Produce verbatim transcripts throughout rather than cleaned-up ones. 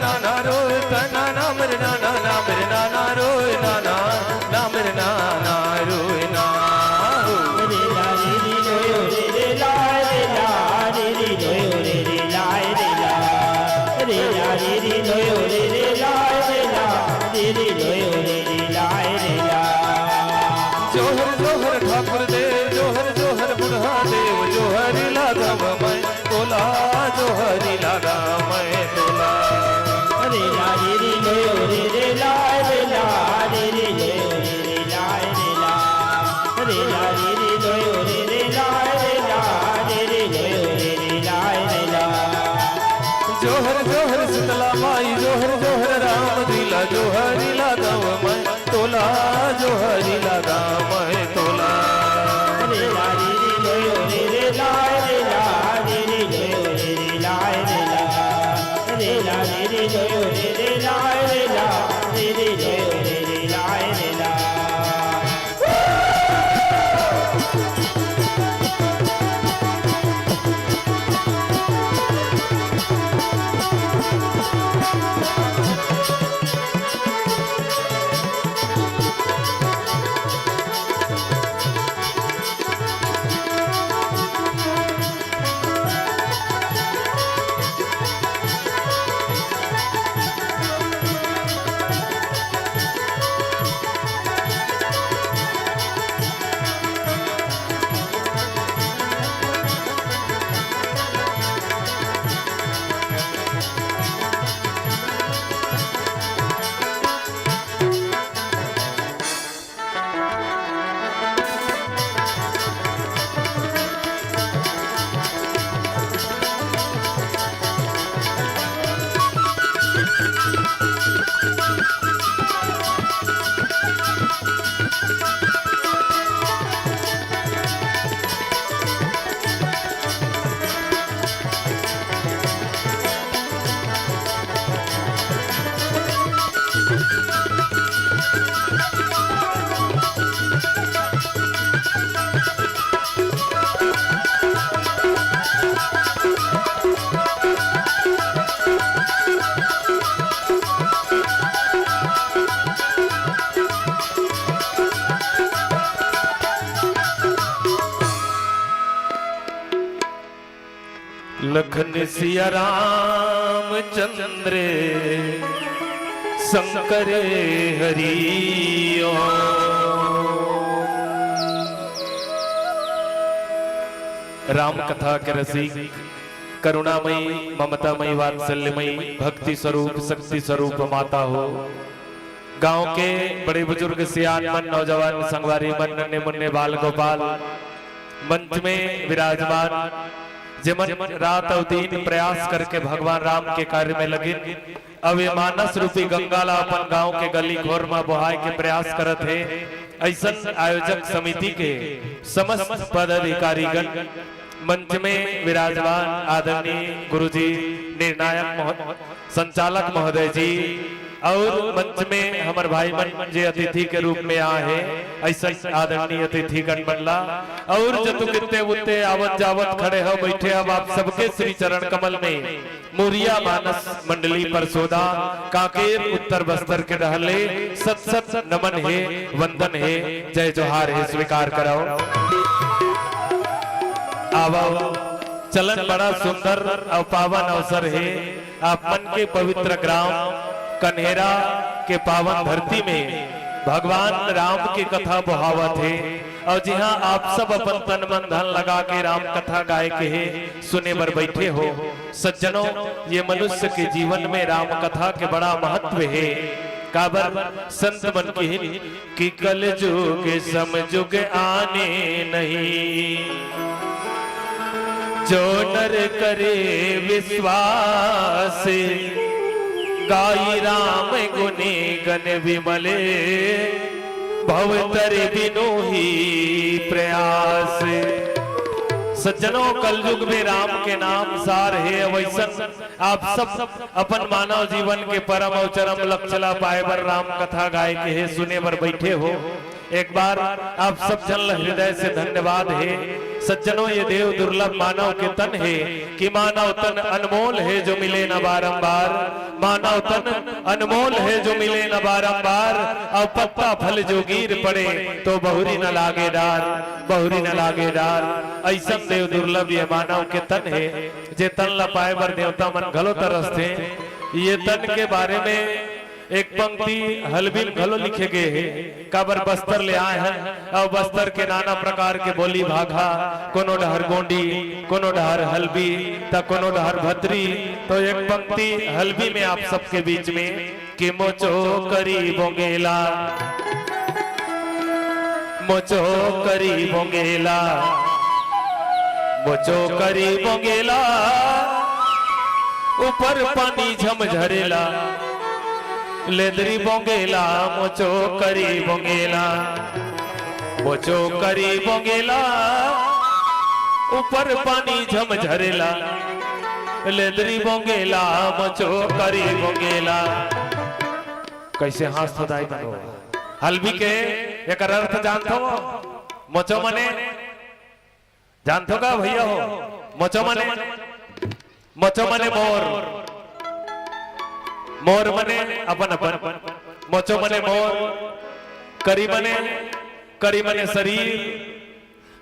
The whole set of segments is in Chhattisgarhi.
नाना रोए तना ना मेरे नाना, ना मेरे नाना रोए नाना, ना मेरे नाना रोए ना। रे ला रे री लो रे रे ला रे ला, रे री लो रे रे ला रे ला। रे ला रे री लो रे रे ला रे ला, रे री लो रे रे ला रे ला। जोहर जोहर ठाकुर देव, जोहर जोहर बुढ़ा देव, जोहरी लागा मैं तोला, जोहरी लागा मैं तोला। रे ला रे री लो रे रे ला रे ला, रे री लो रे रे ला रे ला। रे ला रे री लो रे रे ला रे ला, रे री लो रे रे ला रे ला। जोहर जोहर शीतला माई, जोहर जोहर राम दीला, जोहरी लागा मैं तोला, जोहरी लागा मैं तोला। रे ला रे री लो रे रे ला रे ला, रे री लो रे रे ला रे ला। रे ला रे री लो रे रे ला रे ला, रे री लो रे रे ला रे ला। लखन सिया राम चंद्र शंकर हरि ओम। राम कथा के रसिक, करुणामयी, ममतामयी, वात्सल्यमयी, भक्ति स्वरूप, शक्ति स्वरूप माता हो। गांव के बड़े बुजुर्ग, सियान मन, नौजवान, संगवारी मन, नन्हे मुन्ने बाल गोपाल, मंच में विराजमान, जेमन रात अउ दिन प्रयास करके भगवान राम के कार्य में लगिन, अब ये मानस रूपी गंगा ला अपन गांव के गली खोर मा बोहाय के प्रयास करत हे। अइसन आयोजक समिति के समस्त पदाधिकारीगण, मंच में विराजमान आदरणीय गुरुजी, निर्णायक महो-, संचालक महोदय जी, अउ मंच में हमर भाई मन जे अतिथि के रूप में आए हे, अइसन आदरणीय अतिथिगण मन ला, अउ जतु कित्ते उत्ते आवत जावत खड़े हो, बैठे हो, आप सबके श्री चरण कमल में मुरिया मानस मंडली परसोदा कांकेर उत्तर बस्तर के डहर ले सत सत नमन हे, वंदन हे, जय जोहार हे, स्वीकार करव। आवव, चलन बड़ा सुंदर अउ पावन अवसर हे। आप मन के पवित्र ग्राम कन्हेरा के पावन धरती में भगवान राम के कथा बोहावत हे अउ जिहां आप सब अपन तन मन धन लगा के राम कथा गाय के हे, सुने बर बैठे हो। सज्जनों, ये मनुष्य के जीवन में राम कथा के बड़ा महत्व हे। काबर संत मन किहिन कि कलजुग समजुग आने नहीं, जो नर करे विश्वास, गाई राम गुनी गन विमले, भव तर बिनु ही प्रयास। सज्जनों, कलयुग में राम के नाम सार हे। वैसन आप सब अपन मानव जीवन के परम अउ चरम लक्ष्य ला पाए बर राम कथा गाय के हे, सुने बर बैठे हो। एक बार आप सब झन ल हृदय से धन्यवाद हे। सज्जनों, ये देव दुर्लभ मानव के तन हे कि मानव तन अनमोल हे जो मिले न बारंबार। मानव तन अनमोल हे जो मिले न बारंबार। अउ पत्ता फल जो गिर पड़े तो बहुरी न लागे डार, बहुरी न लागे डार। अइसन देव दुर्लभ ये मानव के तन हे, जे तन ल पाए बर देवता मन घलो तरसथे। ये तन के बारे में एक पंक्ति हलबी म घलो लिखे गे हे, काबर बस्तर ले आए हन, अउ बस्तर के नाना प्रकार के बोली भाखा, कोनो डहर गोंडी, कोनो डहर हलबी, त कोनो डहर भतरी। तो एक पंक्ति हलबी में आप सबके बीच में कि मोचो करी बोंगेला, मोचो करी बोंगेला, मोचो करी बोंगेला, ऊपर पानी झमझरेला। लेदरी बोंगेला, मोचो करी बोंगेला, मोचो करी बोंगेला, ऊपर पानी झमझरेला। लेदरी बोंगेला, मोचो करी बोंगेला। कइसे हाँसथो दाई मन हो? हलबी के एकर अर्थ जानथो? मोचो मने जानथो का भइया हो? मोचो मने, मोचो मने मोर, मोर मने अपन अपन, मोचो मने मोर, करी मने, करी मने शरीर,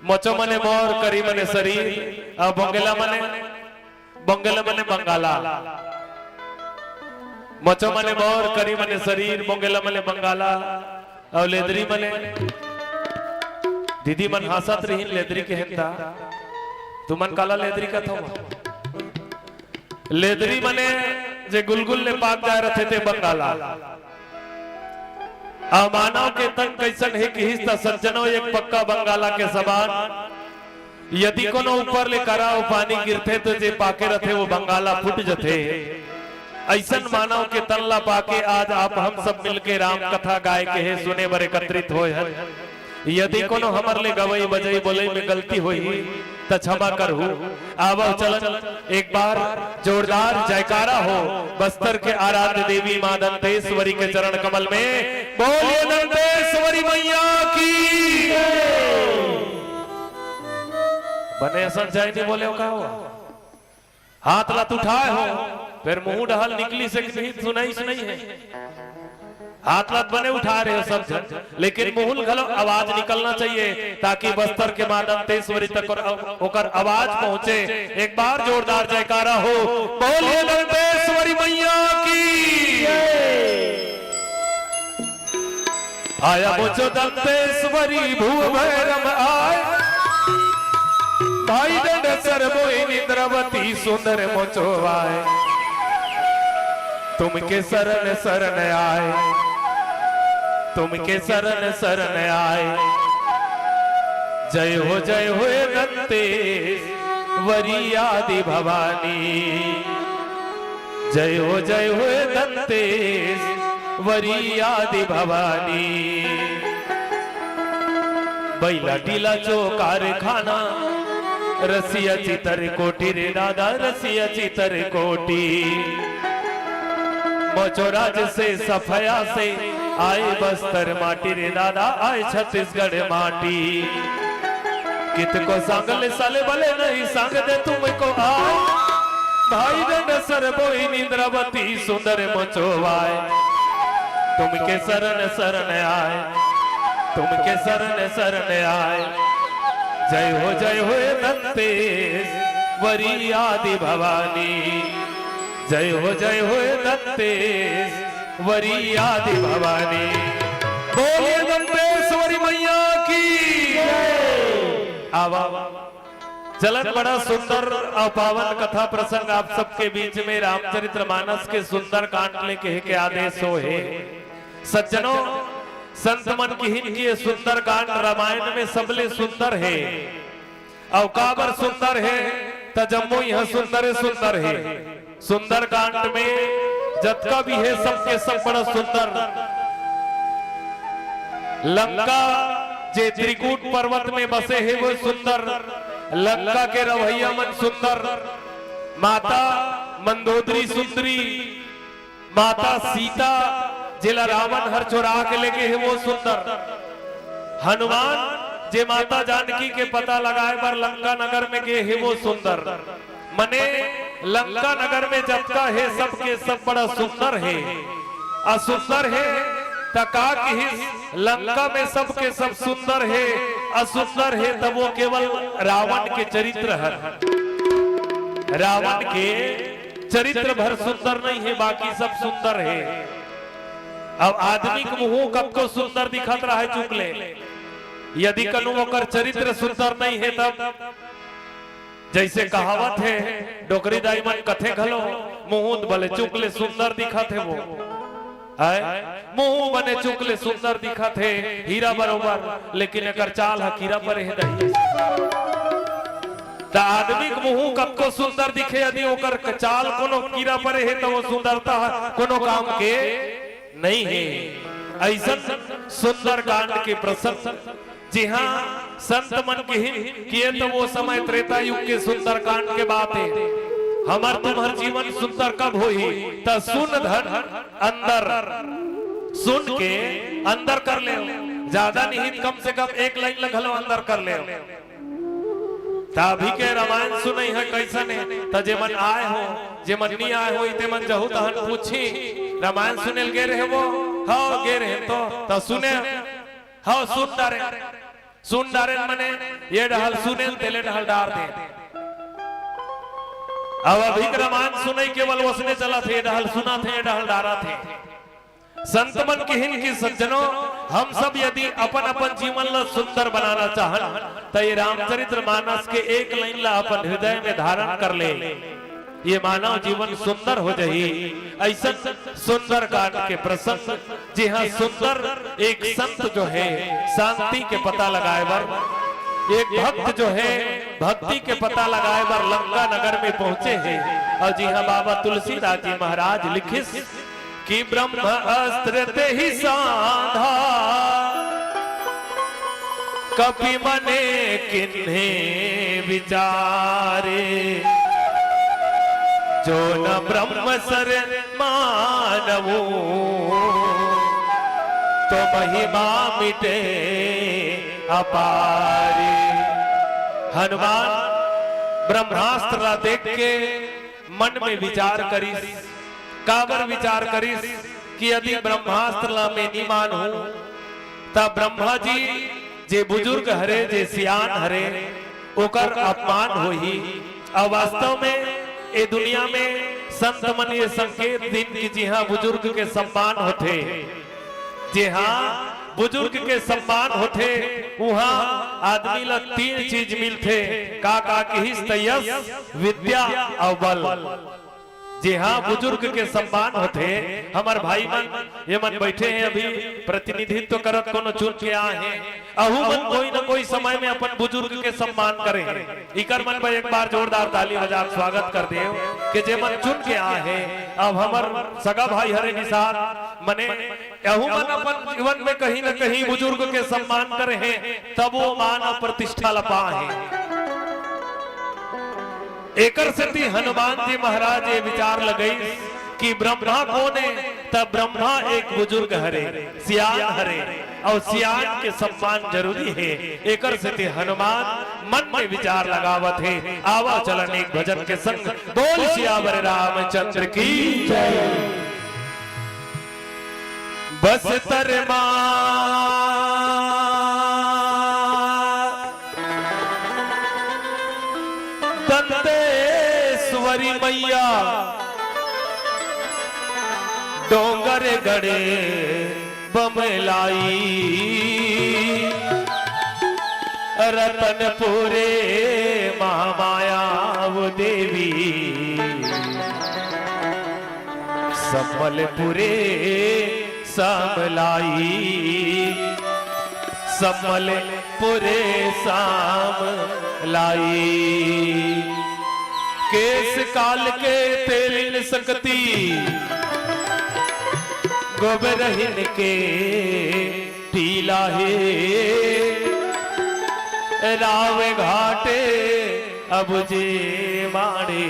मोचो मने मोर, करी मने शरीर, अउ बोंगेला मने, बोंगेला मने बंगाला। मोचो मने मोर, करी मने शरीर, बोंगेला मने बंगाला, अउ लेदरी मने, दीदी मन हाँसत रहिन लेदरी के हेंता। तुमन काला लेदरी कथो? लेदरी मने जे गुलगुल ले पाक जाए रथे ते बंगाला। अउ मानव के तन कइसन हे किहिस त सज्जनो एक पक्का बंगाला के समान। यदि कोनो ऊपर ले करा अउ पानी गिरथे तो जे पाके रथे वो बंगाला फूट जथे। अइसन मानव के तन ला पाके आज आप हम सब मिलके राम कथा गाए के हे सुने बर एकत्रित होए हन। यदि कोनो हमर ले गवई बजई बोलई में गलती होही त क्षमा करहू। आवव चलन एक बार जोरदार जयकारा हो बस्तर के आराध्य देवी माँ दंतेश्वरी के चरण कमल में। बोलिए दंतेश्वरी मैया की। बने असन जय नहीं बोले हो का हो? हाथ ला उठाए हो, फेर मुंह डहल निकलिस हे कि नहीं सुनाइस नहीं हे। हाथ ला बने उठा रहे हो सब झन, लेकिन मुंह ले घलो आवाज निकलना चाहिए, ताकि बस्तर के माँ दंतेश्वरी तक ओकर, ओकर आवाज पहुंचे। एक बार जोरदार जयकारा हो, बोलिए दंतेश्वरी मैया की। आया मोचो दंतेश्वरी भुव भैरम आय, भाई डंड सर मोहिनी द्रवती सुंदर मोचो आय। तुमके शरण शरण आय, तुमके शरण शरण आय। जय हो जय हो दंतेश्वरी आदि भवानी। जय हो जय हो दंतेश्वरी आदि भवानी। बैला टीला चो कारखाना, रसिया चितर कोटी रे दादा, रसिया चितर कोटी। मोचो राज से सफया से आए बस्तर माटी रे दादा, आए छत्तीसगढ़ माटी। कितको सांगले साले बले नहीं सांग दे तुमको आए। भाई डंड सर बोई निंद्रावती सुंदर मोचो आय। तुमके शरण शरण आय, तुमके शरण शरण आय। जय हो जय हो दंतेश्वरी आदि भवानी। जय हो जय हो दंतेश्वरी आदि भवानी। बोलिए दंतेश्वरी मैया की। आवा। चलन बड़ा सुंदर अउ पावन कथा प्रसंग आप सबके बीच में रामचरित्र मानस के सुंदर कांड ले कहे के आदेश हो हे। सज्जनों, संत मन किहिन कि ये सुंदर कांड रामायण में सबले सुंदर हे। अउ काबर सुंदर हे, त जम्मो इहाँ सुंदर सुंदर हे। सुंदरकांड में जतका भी हे, सबके सब बड़ा सुंदर। लंका जे त्रिकूट पर्वत में बसे हे, वो सुंदर। लंका के रहवइया मन सुंदर। माता मंदोदरी सुंदरी, माता सीता, जेला रावण हर चोरा के लेगे हे, वो सुंदर। हनुमान जे माता जानकी के पता लगाए बर लंका नगर में गे हे, वो सुंदर, मने लंका नगर में जतका हे, सबके सब बड़ा सुंदर हे। अ सुंदर हे, त का किहिस, लंका में सबके सब सुंदर हे, अ सुंदर हे, त वो केवल रावण के चरित्र हर, रावण के चरित्र भर सुंदर नहीं हे, बाकी सब सुंदर हे। अब आदमी के मुंह कतको सुंदर दिखत रहे चुक ले, यदि कनु ओकर चरित्र सुंदर नहीं हे, तब जैसे कहावत हे, डोकरी दाई मन कथे घलो, मुहूंत भले चुक ले सुंदर दिखत हे वो। आय? मुंह बने चुक ले सुंदर दिखत हे, हीरा बरोबर, लेकिन एकर चाल ह कीरा परे हे दही। त आदमी के मुंह कतको सुंदर दिखे, यदि ओकर क-, चाल कोनो कीरा परे हे, त वो सुंदरता ह कोनो काम के नहीं हे। अइसन सुंदरकांड के प्रसंग जिहां संत मन किहिन कि ये तो वो समय त्रेता युग के सुंदरकांड के बात हे, हमर तुम्हर जीवन सुंदर कब होही? त सुन धन अंदर, सुन के अंदर कर ले, ज्यादा निहित कम से कम एक लाइन ल घलो अंदर कर ले। त अभी के रामायण सुनई हे कइसन हे, त जेमन आए हो, जेमन नी आए हो, इते मन जहू तहन पूछी, रामायण सुने ल गे रहे वो? हव, गे रहे तो, त सुने हव, सुन डारे। सुन डारे मने ये डहल सुने, तेले डहल डार दे। अब अभी के रामायण सुनई केवल ओसने चलत हे, ये डहल सुनत हे, ये डहल डारत हे। संत मन किहिन कि सज्जनों, हम सब यदि अपन अपन जीवन ल सुंदर बनाना चाहन, त ये रामचरित्र मानस के एक लाइन ल अपन हृदय में धारण कर ले। ये मानव जीवन सुंदर हो जाही। अइसन सुंदरकांड के प्रसंग, जिहां सुंदर एक संत जो हे, शांति के पता लगाए बर, एक भक्त जो हे, भक्ति के पता लगाए बर लंका नगर में पहुंचे हे, अउ जिहां बाबा तुलसीदास जी महाराज लिखिस कि ब्रह्म अस्त्र तेहि सांधा, कपि मने किन्हे विचारे। जो न ब्रह्म सर मानवो, तो महिमा मिटे अपारे। हनुमान ब्रह्मास्त्र ला देख के मन में विचार करिस। काबर विचार करिस कि यदि ब्रह्मास्त्र ला मैं नी मानहूं, त ब्रह्मा जी जे बुजुर्ग हरे, जे सियान हरे, ओकर अपमान होही। अउ वास्तव में ए दुनिया में संत मन ये संकेत दिन कि जिहां बुजुर्ग के सम्मान होथे, जिहां बुजुर्ग के सम्मान होथे, उहां आदमी ला तीन चीज मिलथे। का का किहिस त यश, विद्या अउ बल। जिहां बुजुर्ग के सम्मान होथे, हमर भाई मन, ये मन बैठे हे, अभी प्रतिनिधित्व करत कोनो चुन के आए हे, अहू मन कोई न कोई समय में अपन बुजुर्ग के सम्मान करे हे। इकर मन बर एक बार जोरदार ताली बजा के स्वागत कर देव कि जे मन चुन के आए हे। अब हमर सगा भाई हरे निषाद मने अहू मन अपन जीवन में कहीं न कहीं बुजुर्ग के सम्मान करे हे, तब वो मान अउ प्रतिष्ठा ल पाए हे। एकर सेती हनुमान जी महाराज ये विचार लगइस कि ब्रह्मा कोन हे, त ब्रह्मा एक बुजुर्ग हरे, सियान हरे, अउ सियान के सम्मान जरूरी हे। एकर सेती हनुमान मन में विचार लगावत हे। आवा चलन एक भजन के संग बोल सियावर रामचंद्र की जय। बस्तर मा दंतेश्वरी मैया डोंगरगढ़ बमलाई, रतनपुरे महामाया वो देवी, संबलपुरे समलाई, संबलपुरे समलाई। केस काल के तेलिन सकती, गोबरहिन के टीला हे। राव घाटे अब जे माड़े,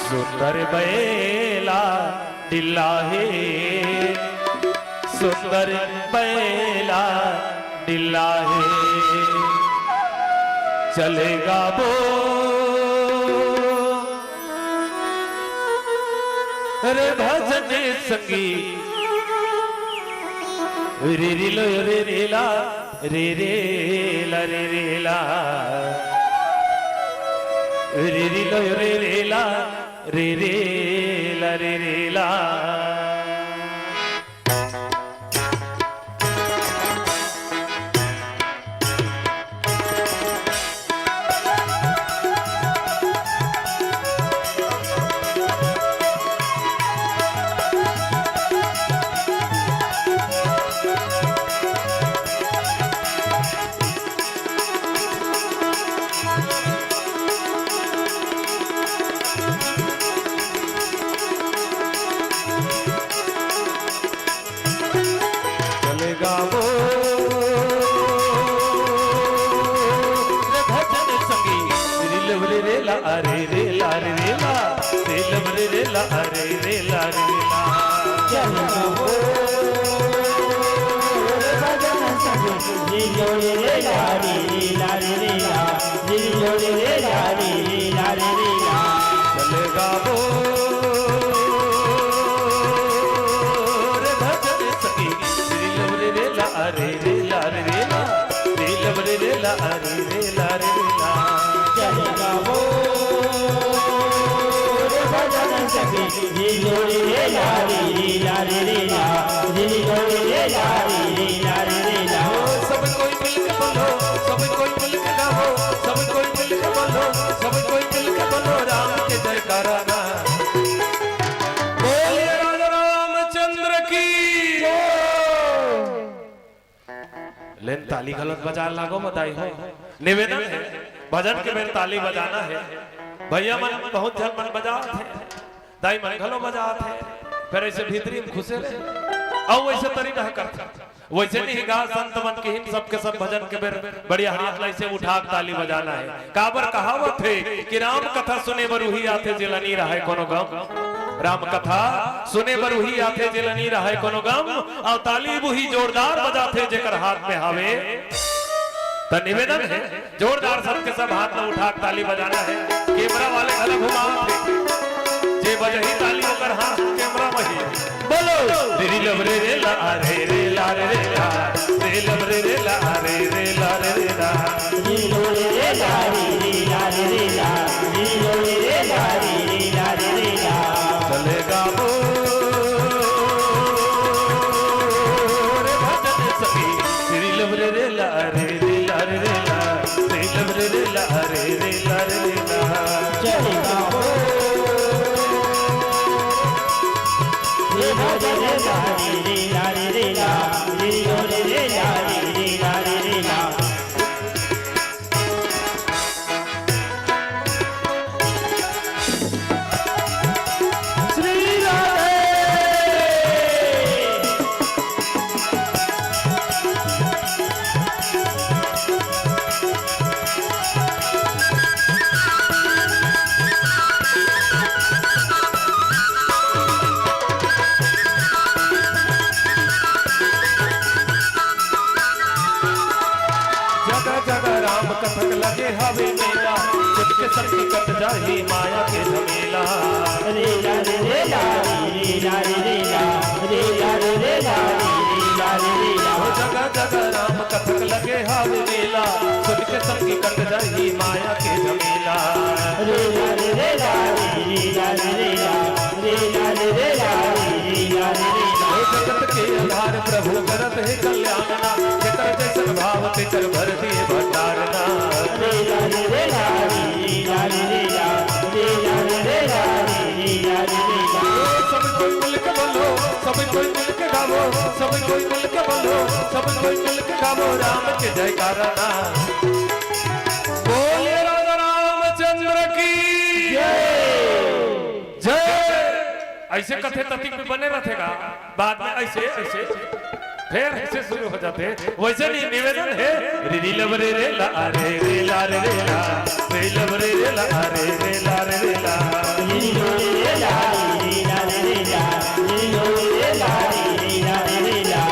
सुंदर बैला डिल्ला हे। सुंदर बैला नीला हे। चलेगा वो रे भजन संगी, रे रे लो रे रे ला, रे रे ला रे रे ला, रे रे लो रे रे ला, रे रे ला रे रे ला। चलेगा वो रे भजन संगी, रे लो रे रे ला, रे रे ला, रे रे ला, रे लो रे रे ला, रे रे ला, रे रे ला। चलेगा वो रे भजन संगी, रे लो रे रे ला, रे रे ला, रे रे ला। रे लो रे रे ला, रे रे ला, रे रे ला। चलेगा वो रे भजन संगी, रे लो रे रे ला, रे रे ला, रे रे ला। रे लो रे रे ला, रे रे ला, रे रे ला। चलेगा वो रे भजन संगी, रे लो रे रे ला, रे रे ला, रे रे ला। रे लो रे रे ला, रे रे ला, रे रे ला। ओ, सब कोई मिलके बोलो, सब कोई मिलके गाओ, सब कोई मिलके बोलो, सब कोई मिलके बोलो राम के जयकारा ना। बोलिए राजा रामचंद्र की। लेन ताली गलत बजाए लागो मदाई हो। निवेदन हे, भजन के बेर ताली बजाना हे। भैया मन बहुत झन मन बजात हे, दाई मन घलो बजात हे, फेर अइसे भीतरी म खुसे रहे। अउ अइसे तरी ना करथे। वइसे नहीं गा, संत मन किहिन सबके सब भजन के बेर बढ़िया हाथ ला अइसे उठा के ताली बजाना हे। काबर कहावत हे कि राम कथा सुने बर उही आथे, जेला नी रहय कोनो गम। राम कथा सुने बर उही आथे, जेला नी रहय कोनो गम। अउ ताली उही जोरदार बजाथे, जेकर हाथ में हावे। त निवेदन हे, जोरदार सबके सब हाथ ला उठा के ताली बजाना हे। कैमरा वाले घला घुमावत हे, जे बजही ताली ओकर हाथ कैमरा म ही। बोलो, रे रे लब रे रे ला, रे रे ला रे रे ला, रे लब रे रे ला, रे रे ला रे रे ला। रे लो रे रे ला, रे रे ला रे रे ला, रे लो रे रे ला, रे रे ला रे रे ला। चलेगा वो रे भजन सखी, रे लब रे रे ला, रे रे ला रे रे ला, रे लब रे रे ला, रे रे ला रे रे ला। चलेगा वो रे भजन सखी, रे ला रे रे ला, रे लो रे रे ला, रे रे ला रे रे ला। श्री राधे। जगह जगह राम कथक लगे हवे मेला, सुन के संकट जाही माया के झमेला। रे ला रे रे ला रे ला रे ला, रे ला रे रे ला रे ला रे ला। हो जगह जगह राम कथक लगे हवे मेला, सुन के संकट जाही माया के झमेला। रे ला रे रे ला रे ला रे ला। रे ला रे रे ला रे ला रे ला। हे जगत के आधार प्रभु करत हे कल्याण ना, जेकर जैसन भाव तेकर भर दिए भंडार ना। रे ला रे रे ला रे ला रे ला, रे ला रे रे ला रे ला रे ला। ओ सब कोई मिलके बोलो, सब कोई मिलके गाओ, सब कोई मिलके बोलो, सब कोई मिलके गाओ राम के जयकारा ना। बोलिए राजा रामचंद्र की जय। जय। अइसे कथे ततिक में बने रथे गा, बाद में अइसे, अइसे, फेर अइसे शुरू हो जाथे। वइसे नहीं, निवेदन हे, रे रे लब रे रे ला, रे रे ला रे रे ला, रे लब रे रे ला, रे रे ला रे रे ला। रे लो रे रे ला, रे रे ला रे रे ला, रे लो रे रे ला, रे रे ला रे रे ला।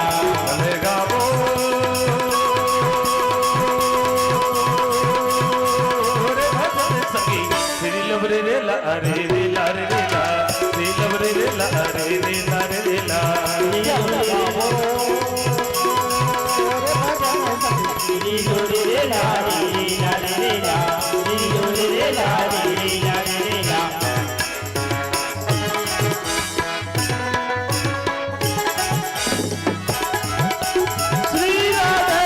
रे ला, अरे रे ला, रे रे ला, रे लब रे रे ला, अरे रे ला, रे रे ला। श्री राधे।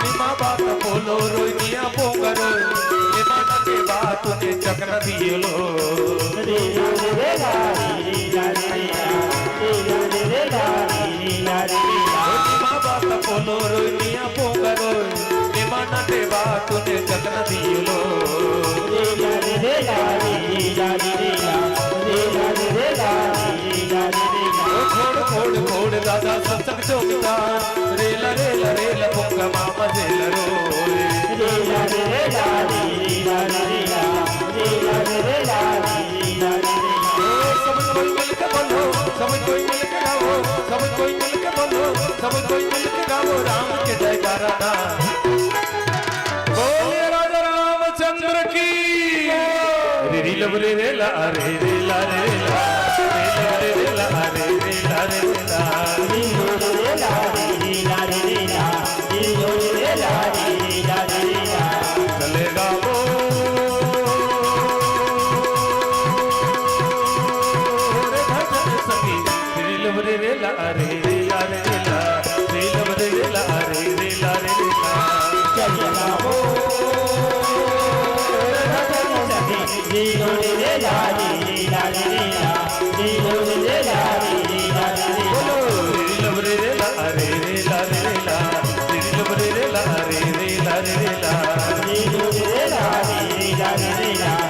निमा बात बोलो रोइनिया पोंगरो, निमा नटे बात ने चकना दियलो। रे ला रे ला रे ला रे ला रे ला रे ला रे ला। ओ निमा बात बोलो रोइनिया पोंगरो, निमा नटे बात ने चकना दियलो। रे ला रे ला रे ला रे ला रे ला रे ला रे ला रे ला। ओ खोड़ खोड़ खोड़ दादा सत्संग चौकीदार, रेला रेला रेला पुंगा मामा जेला रोए। रेला रेला रेला रेला रेला रेला रेला। ओ सब कोई मिलके बोलो, सब कोई मिलके गाओ, सब कोई मिलके बोलो, सब कोई मिलके गाओ राम के जयकारा ना। बोलिए राजा रामचंद्र की। रे री लब रे रे ला रे रे ला रे ला। रे लब रे रे ला रे रे ला रे रे ला। री लो रे रे ला रे रे ला रे रे ला। री लो रे रे ला रे रे ला रे रे ला। चलेगा वो रे भजन संगी। रे लब रे रे ला रे रे ला रे रे ला। रे लब रे रे ला रे रे ला रे रे ला। चलेगा वो रे भजन संगी। रे लो रे रे ला रे रे ला रे रे ला। रे लो रे रे ला रे रे ला रे रे ला। बोलो, रे लब रे रे ला रे रे ला रे रे ला। रे लब रे रे ला रे रे ला रे रे ला। रे लो रे रे ला रे रे ला रे रे ला।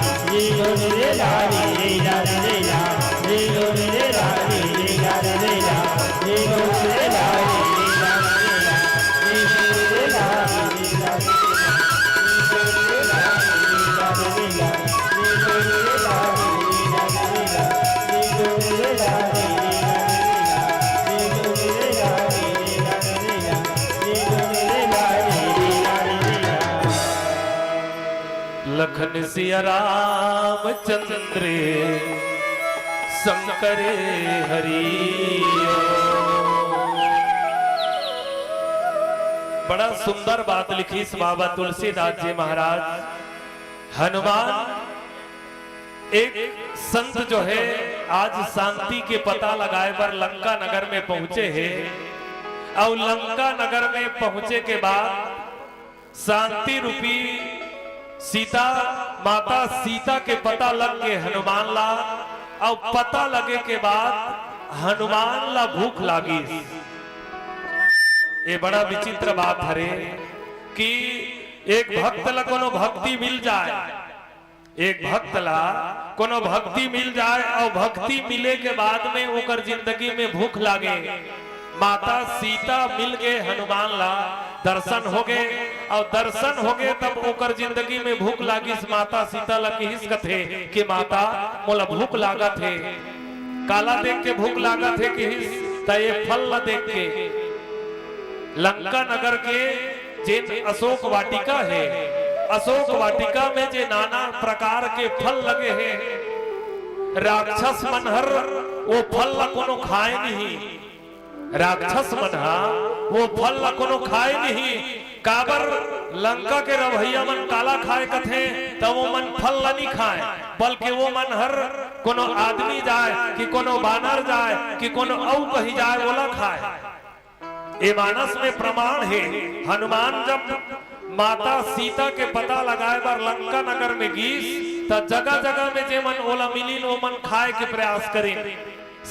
लखन सिया रामचंद्र शंकर हरि। बड़ा सुंदर बात लिखिस बाबा तुलसीदास जी महाराज। हनुमान एक संत जो है, आज शांति के पता लगाए बर लंका नगर में पहुंचे हे। अउ लंका नगर में पहुंचे के बाद शांति रूपी सीता, माता सीता के पता लग गे हनुमान ला, अउ पता लगे के बाद हनुमान ला भूख लागिस। ये बड़ा विचित्र बात हरे कि एक भक्त ला कोनो भक्ति मिल जाए, एक भक्त ला कोनो भक्ति मिल जाए अउ भक्ति मिले के बाद में ओकर जिंदगी में भूख लागे। माता सीता मिल गे हनुमान ला, दर्शन होगे अउ दर्शन होगे तब ओकर जिंदगी में भूख लागिस। माता सीता ला किहिस कथे कि माता मोला भूख लागत हे। काला देख के भूख लागत हे किहिस, त ये फल ला देख के। लंका नगर के जेन अशोक वाटिका हे, अशोक वाटिका में जे नाना प्रकार के फल लगे हे, राक्षस मन हर वो फल ला कोनो खाए नहीं। राक्षस मन ह वो फल ला कोनो खाए नहीं। काबर लंका के रवैया मन काला खाए कथे, त वो मन फल ला नहीं खाए, बल्कि वो मन हर कोनो आदमी जाए कि कोनो बानर जाए कि कोनो अऊ कहीं जाए, ओला खाए। ए मानस में प्रमाण हे, हनुमान जब माता सीता के पता लगाए बर लंका नगर में गीस, त जगह-जगह में जे मन ओला मिलिन, ओ मन खाए के प्रयास करिन।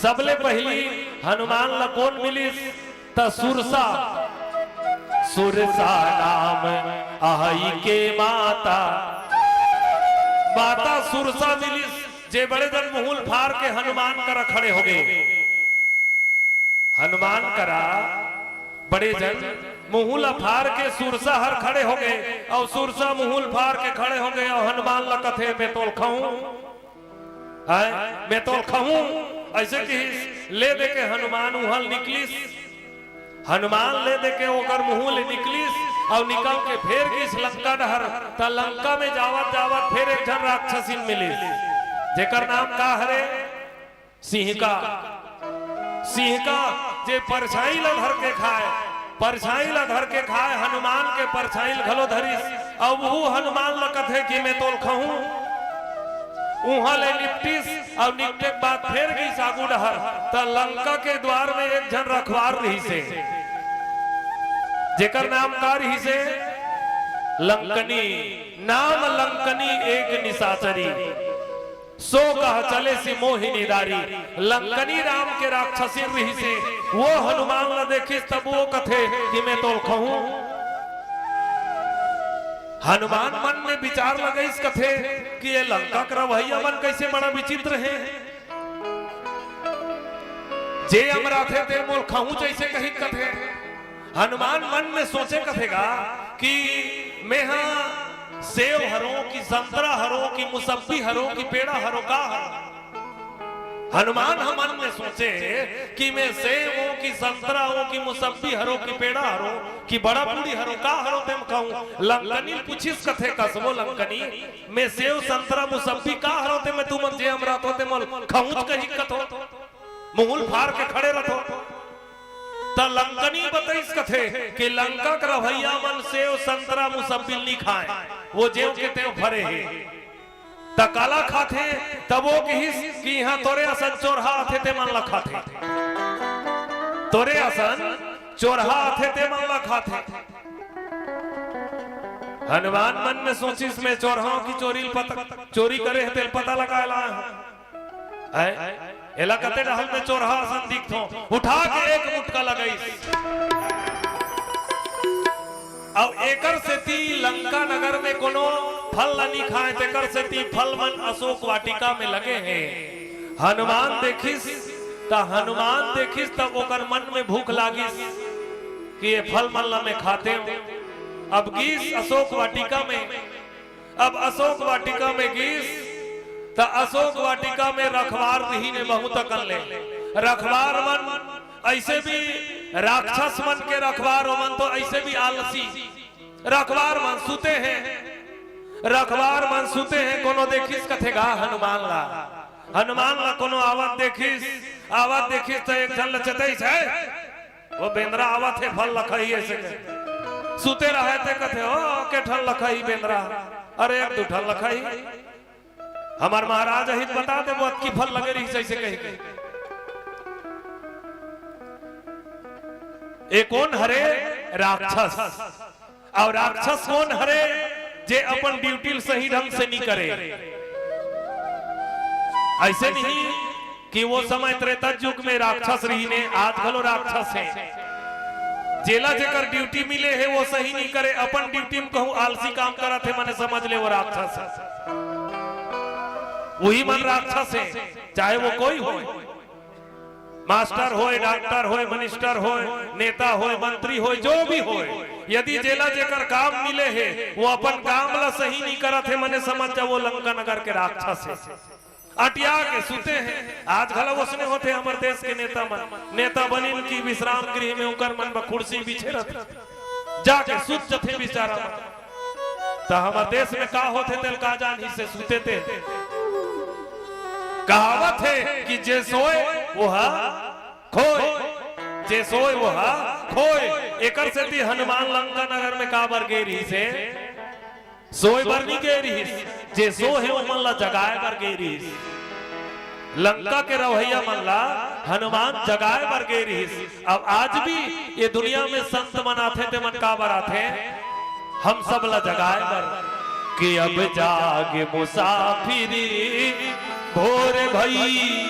सबले पहिली हनुमान ला कोन मिलिस? त सुरसा, सुरसा नाम अहई के माता। माता सुरसा मिलिस, जे बड़े जन मुहुल फार के हनुमान करा खड़े होगे। हनुमान करा बड़े जन मुहूं ला फार के सुरसा हर खड़े हो गए, अउ सुरसा मुहूं ला फार के खड़े हो गए, अउ हनुमान ला कथे, "मैं तोल खाऊं, हैं? मैं तोल खाऊं।" ऐसे किहिस, ले दे के हनुमान उहां ले निकलिस। हनुमान ले दे के ओकर मुहूं ले निकलिस, अउ निकल के फेर गिस लंका डहर। त लंका में जावत जावत फेर एक झन राक्षसिन मिलिस, जेकर नाम का हरे? सिंहिका। सिंहिका, जे परछाई ला धर के खाय, परछाई ला धर के खाय, हनुमान के परछाई ला घलो धरिस, अउ उहू हनुमान ला कथे कि मैं तोल खाहूं। उहां ले निपटिस, अउ निपटे के बाद फेर गिस आगू डहर, त लंका के द्वार में एक झन रखवार रिहिसे, जेकर नाम का रिहिसे? लंकनी। नाम लंकनी एक निशाचरी, सो कह चलेसि मोहिनी दारी। लंकनी राम के राक्षसिन रिहिसे, वो हनुमान ला देखिस, तब वो कथे कि मैं तोल खाहूं। हनुमान मन में विचार लगइस, कथे कि ये लंका के रवैया मन कइसे बड़ा विचित्र हे। जे अमराथे ते मोल खाहूं जइसे कही कथे। हनुमान मन में सोचे कथे गा कि मेहा सेव हरों कि संतरा हरों कि मुसब्बी हरों कि पेड़ा हरों, का हरों? हनुमान ह मन में सोचे कि मैं सेव हों कि संतरा हों कि मुसब्बी हरों कि पेड़ा हरों कि बड़ा पूड़ी हरों, का हरों ते मैं खाहूं? लंकनी पूछिस, कथे, "कस वो लंकनी, मैं सेव, संतरा, मुसब्बी का हरों ते मैं तुमन जे अमराथो ते मोल खाहूं कही कथो, मुहूं ल फार के खड़े रथो।" त लंकनी बतइस, कथे कि लंका के रवैया मन सेव, संतरा, मुसब्बी नी खाय, वो जेव के तेव फरे हे। त काला खाथे? तब वो किहिस कि इहां तोरे असन चोरहा आथे ते मन ला खाथे, तोरे असन चोरहा आथे ते मन ला खाथे। हनुमान मन में सोचिस, मैं चोरहा हों कि चोरी ल पता, चोरी करे हे तेल पता लगाय ला आय हों। हैं? एला कते डहल में चोरहा असन दिखथों। उठा के एक मुटका लगइस। अउ एकर सेती लंका नगर में कोनो फल ला नी खाय, तेकर सेती फल मन अशोक वाटिका में लगे हे। हनुमान देखिस, त हनुमान देखिस, तब ओकर मन में भूख लागिस कि ये फल मन ला मैं खातेंव। अब गिस अशोक वाटिका में, अब अशोक वाटिका में गिस, त अशोक वाटिका में रखवार रिहिन हे बहुत अकन ले। रखवार मन अइसे भी, राक्षस मन के रखवार, ओमन तो अइसे भी आलसी। रखवार मन सुते हे, रखवार मन सुते हे। कोनो देखिस, कथे गा हनुमान ला, हनुमान ला कोनो आवत देखिस, आवत देखिस त एक झन ल चेतइस, हे, वो बेंदरा आवत हे, फल ल खाही, अइसे के सुते रहे ते कथे, ओ, के ठन ल खाही बेंदरा? अरे, एक दू ठन ल खाही। हमर महाराज अही त बता देबो, अतकी फल लगे रिहिस, अइसे कही। ए कोन हरे? राक्षस। अउ राक्षस कोन हरे? जे अपन ड्यूटी ल सही ढंग से नी करे। अइसे नहीं कि वो समय त्रेता युग में राक्षस रिहिन हे, आज घलो राक्षस हे। जेला जेकर ड्यूटी मिले हे, वो सही नी करे, अपन ड्यूटी में कहूं आलसी काम करत हे, मने समझ ले वो राक्षस हे। उही मन राक्षस हे, चाहे वो कोई होय। मास्टर होय, डॉक्टर होय, मिनिस्टर होय, नेता होय, मंत्री होय, जो भी होय, यदि जेला जेकर काम मिले हे, वो अपन काम ला सही नी करत हे, मने समझ जा वो लंका नगर के राक्षस हे। अटिया के सुते हे। आज घलो ओसने होथे हमर देश के नेता मन। नेता बनिन कि विश्राम गृह में उंकर मन बर कुर्सी बिछे रथे। जाके सुत जथे बेचारा मन। त हमर देश में का होथे तेल का जानही से सुते ते। कहावत हे कि जे सोय वो हा खोय, जे सोय वो हा खोय। एकर सेती हनुमान लंका नगर में काबर गे रिहिस हे? सोय बर नी गे रिहिस, जे सो हे ओमन ला जगाए बर गे रिहिस। लंका के रवैया मन ला हनुमान जगाए बर गे रिहिस। अब आज भी ये दुनिया में संत मन आथे, ते मन काबर आथे? हम सब ला जगाए बर कि अब जाग मुसाफिरी भोर भई,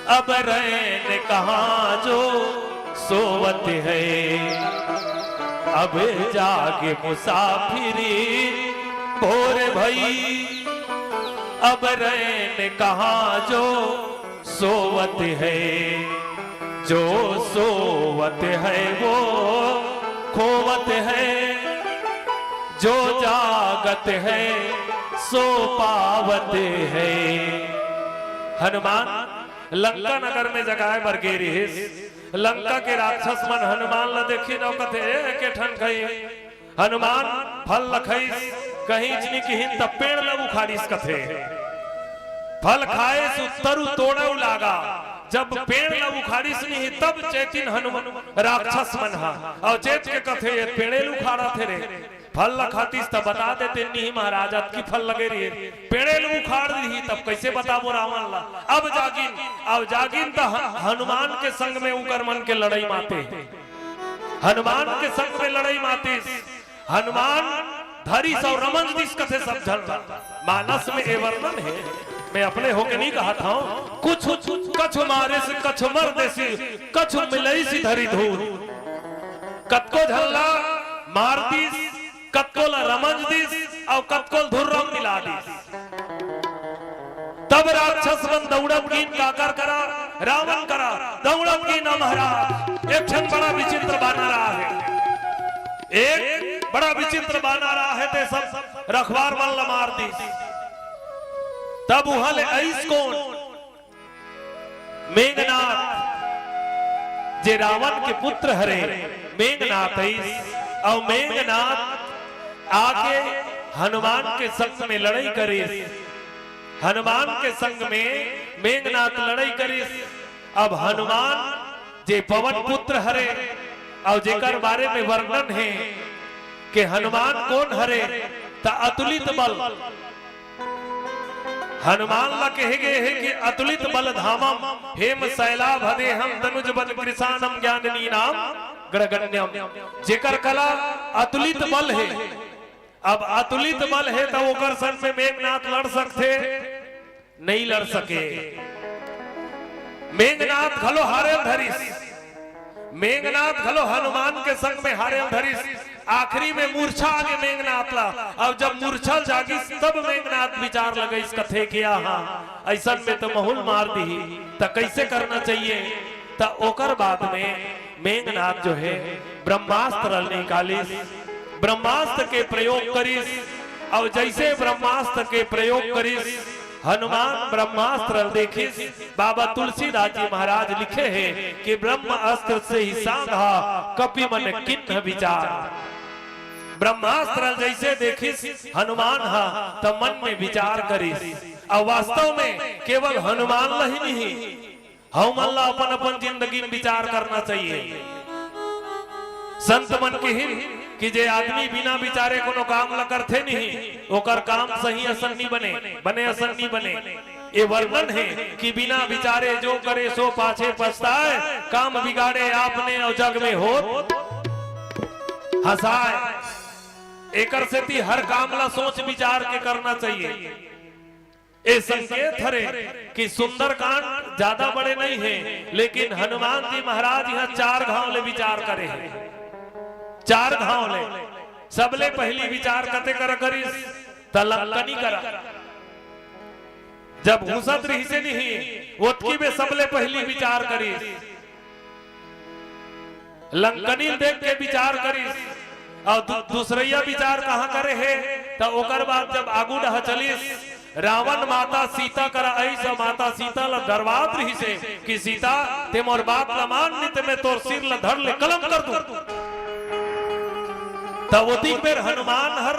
अब रैन कहाँ जो सोवत है। अब जाग मुसाफिरी भोर भई, अब रैन कहाँ जो सोवत है। जो सोवत है वो खोवत है, जो जागत है सो पावत है। हनुमान लंका नगर में जगाए बर गे रिहिस। लंका के राक्षस मन हनुमान ला देखिन अउ कथे, "ए, एके ठन खई।" हनुमान फल ल खइस, कहीं इचनी किहिन त पेड़ ल उखाड़िस कथे। फल खाइस, तरू तोड़े लागा, जब पेड़ ल उखाड़िस नहीं, तब चेतिन हनुमान राक्षस मन हा, अउ चेत के कथे, "ये पेड़े ल उखाड़त हे रे।" फल ल खातिस त बता देते नहीं महाराज, अतकी फल लगे रहे, पेड़े ल उखाड़ दिही, तब कैसे बताबो रावण ला? अब जागिन, अब जागिन त ह-, हनुमान के संग में उकर मन के लड़ई माते। हनुमान के संग में लड़ई मातिस। हनुमान धरिस अउ रमंज दिस कथे सब झन ला। मानस में ए वर्णन हे, मैं अपने होके नहीं कहत हंव। कुछ कछु मारिस कछु मर देसी, कछु मिलइस धरि धूर। कतको झन ला मार दिस, कतको ला रमंज दिस, अउ कतको ल धुर्रम मिला दिस। तब राक्षस मन दौड़त गिन काकर करा, रावण करा दौड़त गिन, महाराज, एक ठन बड़ा विचित्र बानर आहे। एक बड़ा विचित्र बानर आहे, ते सब रखवार मन ला मार दिस। तब उहाँ ले अइस कोन? मेघनाथ, जे रावण के पुत्र हरे, मेघनाथ अइस, अउ मेघनाथ आके हनुमान के संग में लड़ई करिस। हनुमान के संग में मेघनाथ लड़ई करिस। अब हनुमान जे पवन पुत्र हरे, अउ जेकर बारे में वर्णन हे कि हनुमान कोन हरे, त अतुलित बल। हनुमान ला कहे गे हे कि अतुलित बल धामम, हेम शैलाभ देहम तनुज बल कृशानम ज्ञान नीनाम गणगण्यम। जेकर करा अतुलित बल हे, अब अतुलित बल हे त ओकर संग में मेघनाथ लड़ सकथे? नहीं लड़ सके। मेघनाथ घलो हारे ल धरिस, मेघनाथ घलो हनुमान के संग में हारे ल धरिस। आखिरी में मूर्छा आगे मेघनाथ ला। अब जब मूर्छा जागिस तब मेघनाथ विचार लगइस, कथे कि आहा, अइसन में त महूं ल मार दिही, त कइसे करना चाहिए? त ओकर बाद में मेघनाथ जो हे ब्रह्मास्त्र ल निकालिस, ब्रह्मास्त्र के प्रयोग करिस, अउ जइसे ब्रह्मास्त्र के प्रयोग करिस, हनुमान ब्रह्मास्त्र ल देखिस। बाबा तुलसीदास जी महाराज लिखे हे कि ब्रह्म अस्त्र सेहि सांधा कपि मन कीन्ह विचार। ब्रह्मास्त्र ल जइसे देखिस हनुमान हा, त मन में विचार करिस। अउ वास्तव में केवल हनुमान ल ही नहीं, हमन ला अपन अपन जिंदगी में विचार करना चाहिए। संत मन किहिन कि जे आदमी बिना विचारे कोनो काम ला करथे नहीं, ओकर काम सही असन नहीं बने, बने असन नहीं बने। ये वर्णन हे कि बिना विचारे जो करे सो पाछे पछताए, काम बिगाड़े आपने अउ जग में होत हंसाए। एकर सेती हर काम ला सोच विचार के करना चाहिए। ए संकेत हरे कि सुंदरकांड ज्यादा बड़े नहीं हे, लेकिन हनुमान जी महाराज इहाँ चार घांव ले विचार करे हे। चार घांव ले। सबले पहिली विचार कते करा करिस? त लंकनी करा। जब घुसत रहिसे नहीं, ओतकी में सबले पहिली विचार करिस। लंकनी ल देख के विचार करिस, अउ दू-, दूसरइया विचार कहाँ करे हे? त ओकर बाद जब आगू डहा चलिस, रावण माता सीता करा अइस, अउ माता सीता ल डरवात रहिसे कि सीता, ते मोर बात ल मान, नहीं ते मैं तोर सिर ल धर ले कलम कर दूं। त ओतिक बेर हनुमान हर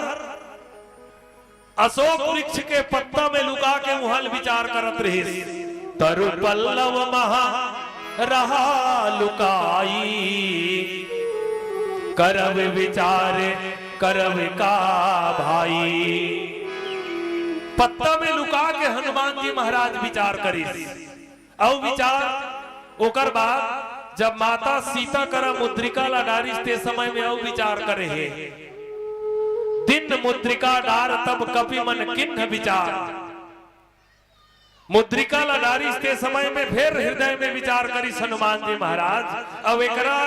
अशोक वृक्ष के पत्ता में लुका के उहाँ ल विचार करत रहिस। तरु पल्लव महा रहा लुकाई, करव विचार करव का भाई। पत्ता में लुका के हनुमान जी महाराज विचार करिस। अउ विचार, ओकर बाद जब माता सीता करा मुद्रिका ला डारिस, ते समय में अउ विचार करे हे। दीन मुद्रिका डार तब कपि मन कीन्ह विचार। मुद्रिका ला डारिस, ते समय में फेर हृदय में विचार करिस हनुमान जी महाराज। अउ एकरा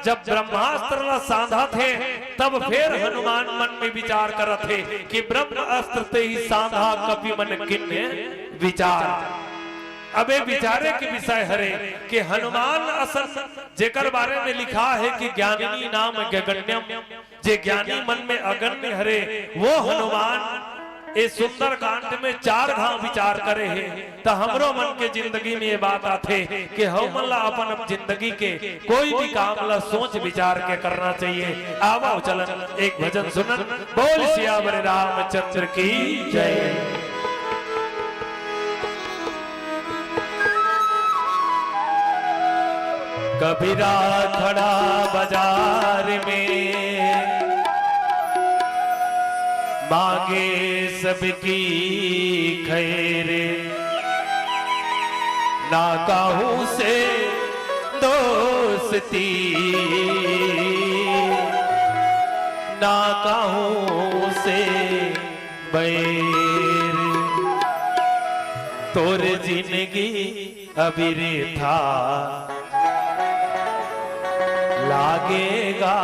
जब ब्रह्मास्त्र ला सांधत हे, तब फेर हनुमान मन में विचार करत हे कि ब्रह्म अस्त्र तेहि सांधा कपि मन कीन्ह विचार। अब ए विचारे के विषय हरे कि हनुमान असन जेकर बारे में लिखा हे कि ज्ञानिनी नाम गगण्यम, जे ज्ञानी मन में अगण्य हरे, वो हनुमान ए सुंदरकांड में चार घांव विचार करे हे। त हमरो मन के जिंदगी में ये बात आथे कि हमन ला अपन जिंदगी के कोई भी काम ला सोच विचार के करना चाहिए। आवव चलन एक भजन सुनन। बोल सियावर रामचंद्र की जय। कबीरा खड़ा बाजार में मांगे सबकी खैर, ना कहूँ से दोस्ती, ना कहूँ से बैर। तोर जिंदगी अबिरथा लागेगा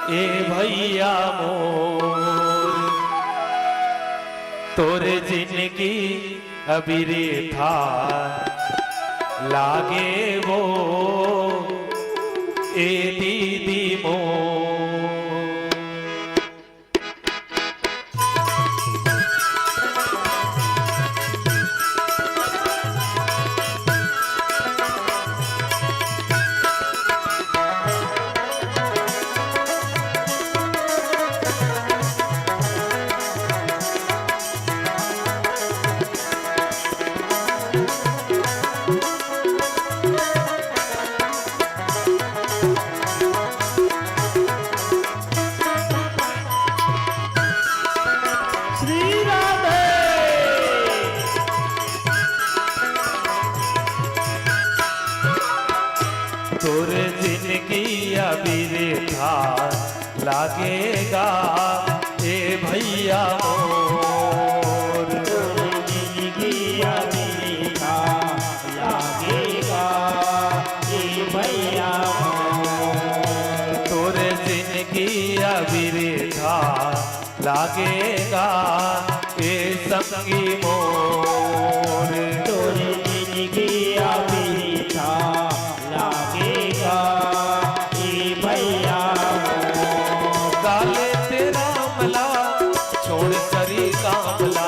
ए भैया मोर, तोर जिंदगी अबिरथा लागे वो ए दीदी मोर। श्री राधे। तोर जिंदगी अबिरथा लागेगा ए भैया मोर। तोर जिंदगी अबिरथा लागेगा ए भैया मोर। तोर जिंदगी अबिरथा लागेगा ए संगी मोर। तोर जिंदगी अबिरथा लागेगा ए भैया मोर। काले तेरा मला छोड़ सरी कामला।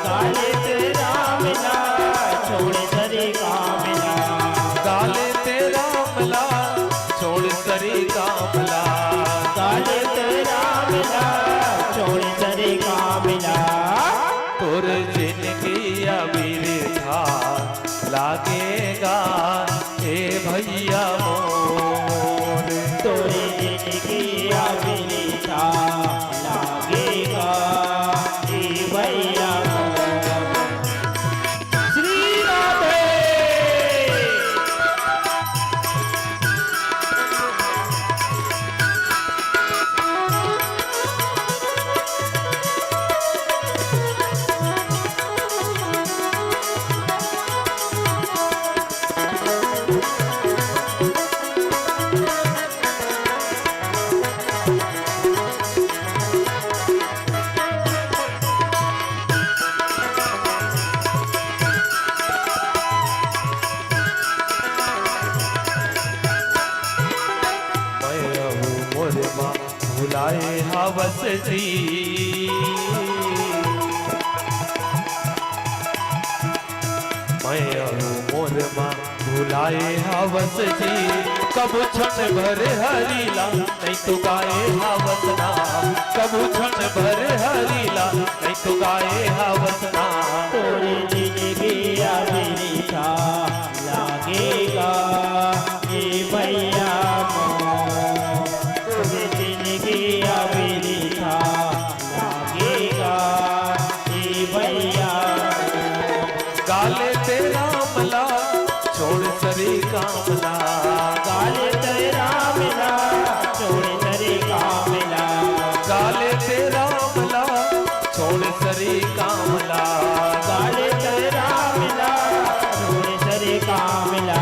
काले तेरा मला छोड़ सरी कामला। काले तेरा मला छोड़ सरी कामला। काले तेरा मला छोड़ सरी कामला। तोर जिंदगी अबिरथा लागेगा ए भैया मोर। तोर जिंदगी अबिरथा लागेगा ए भैया मोर। श्री राधे। मैं रहूं मोर माँ भुलाए हवस जी। मैं रहूं मोर माँ भुलाए हवस जी। कभू क्षण भर हरिला नहीं तो गाए हवस ना। कभू क्षण भर हरिला नहीं तो गाए हवस ना। तोर जिंदगी अबिरथा लागेगा ए भैया मोर। तोर जिंदगी अबिरथा लागेगा ए भैया मोर। काले तेरा मला छोड़ सरी कामला। काले तेरा मला छोड़ सरी कामला। काले तेरा मला छोड़ सरी कामला। काले तेरा मला छोड़ सरी कामला।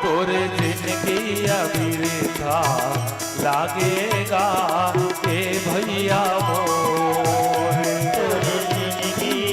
तोर जिंदगी अबिरथा लागेगा ए भैया मोर। तोर जिंदगी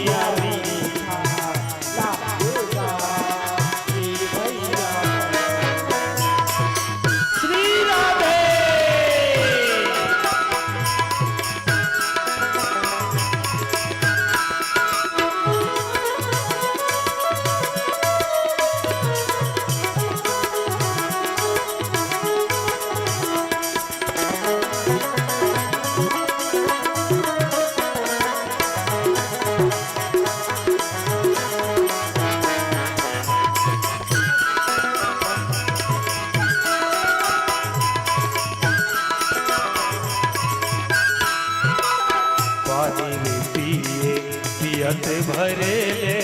भरे ले।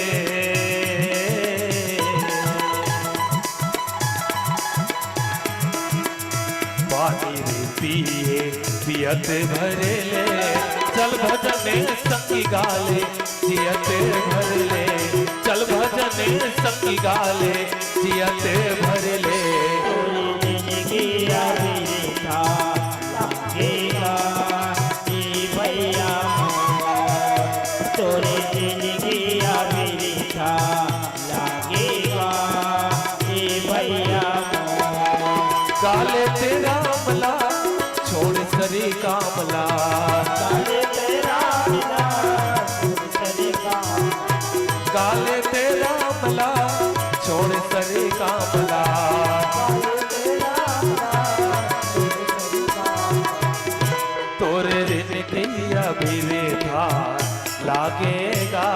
पानी रे पिए पियत भरे ले, चल भजन संगी गाले जियत भरे ले, चल भजन संगी गाले जियत भरे ले। तोरी जिनगी अभी था लागेगा ए भैया मोर, तोरे जिनगी अभी था लागेगा ए भैया मोर। गाले तेरा मला छोड़ सरी कामला। गाले तेरा मला छोड़ सरी कामला। गाले तेरा मला छोड़ सरी कामला। गाले तेरा मला छोड़ सरी कामला। तोरे जिनगी अभी वृथा लागेगा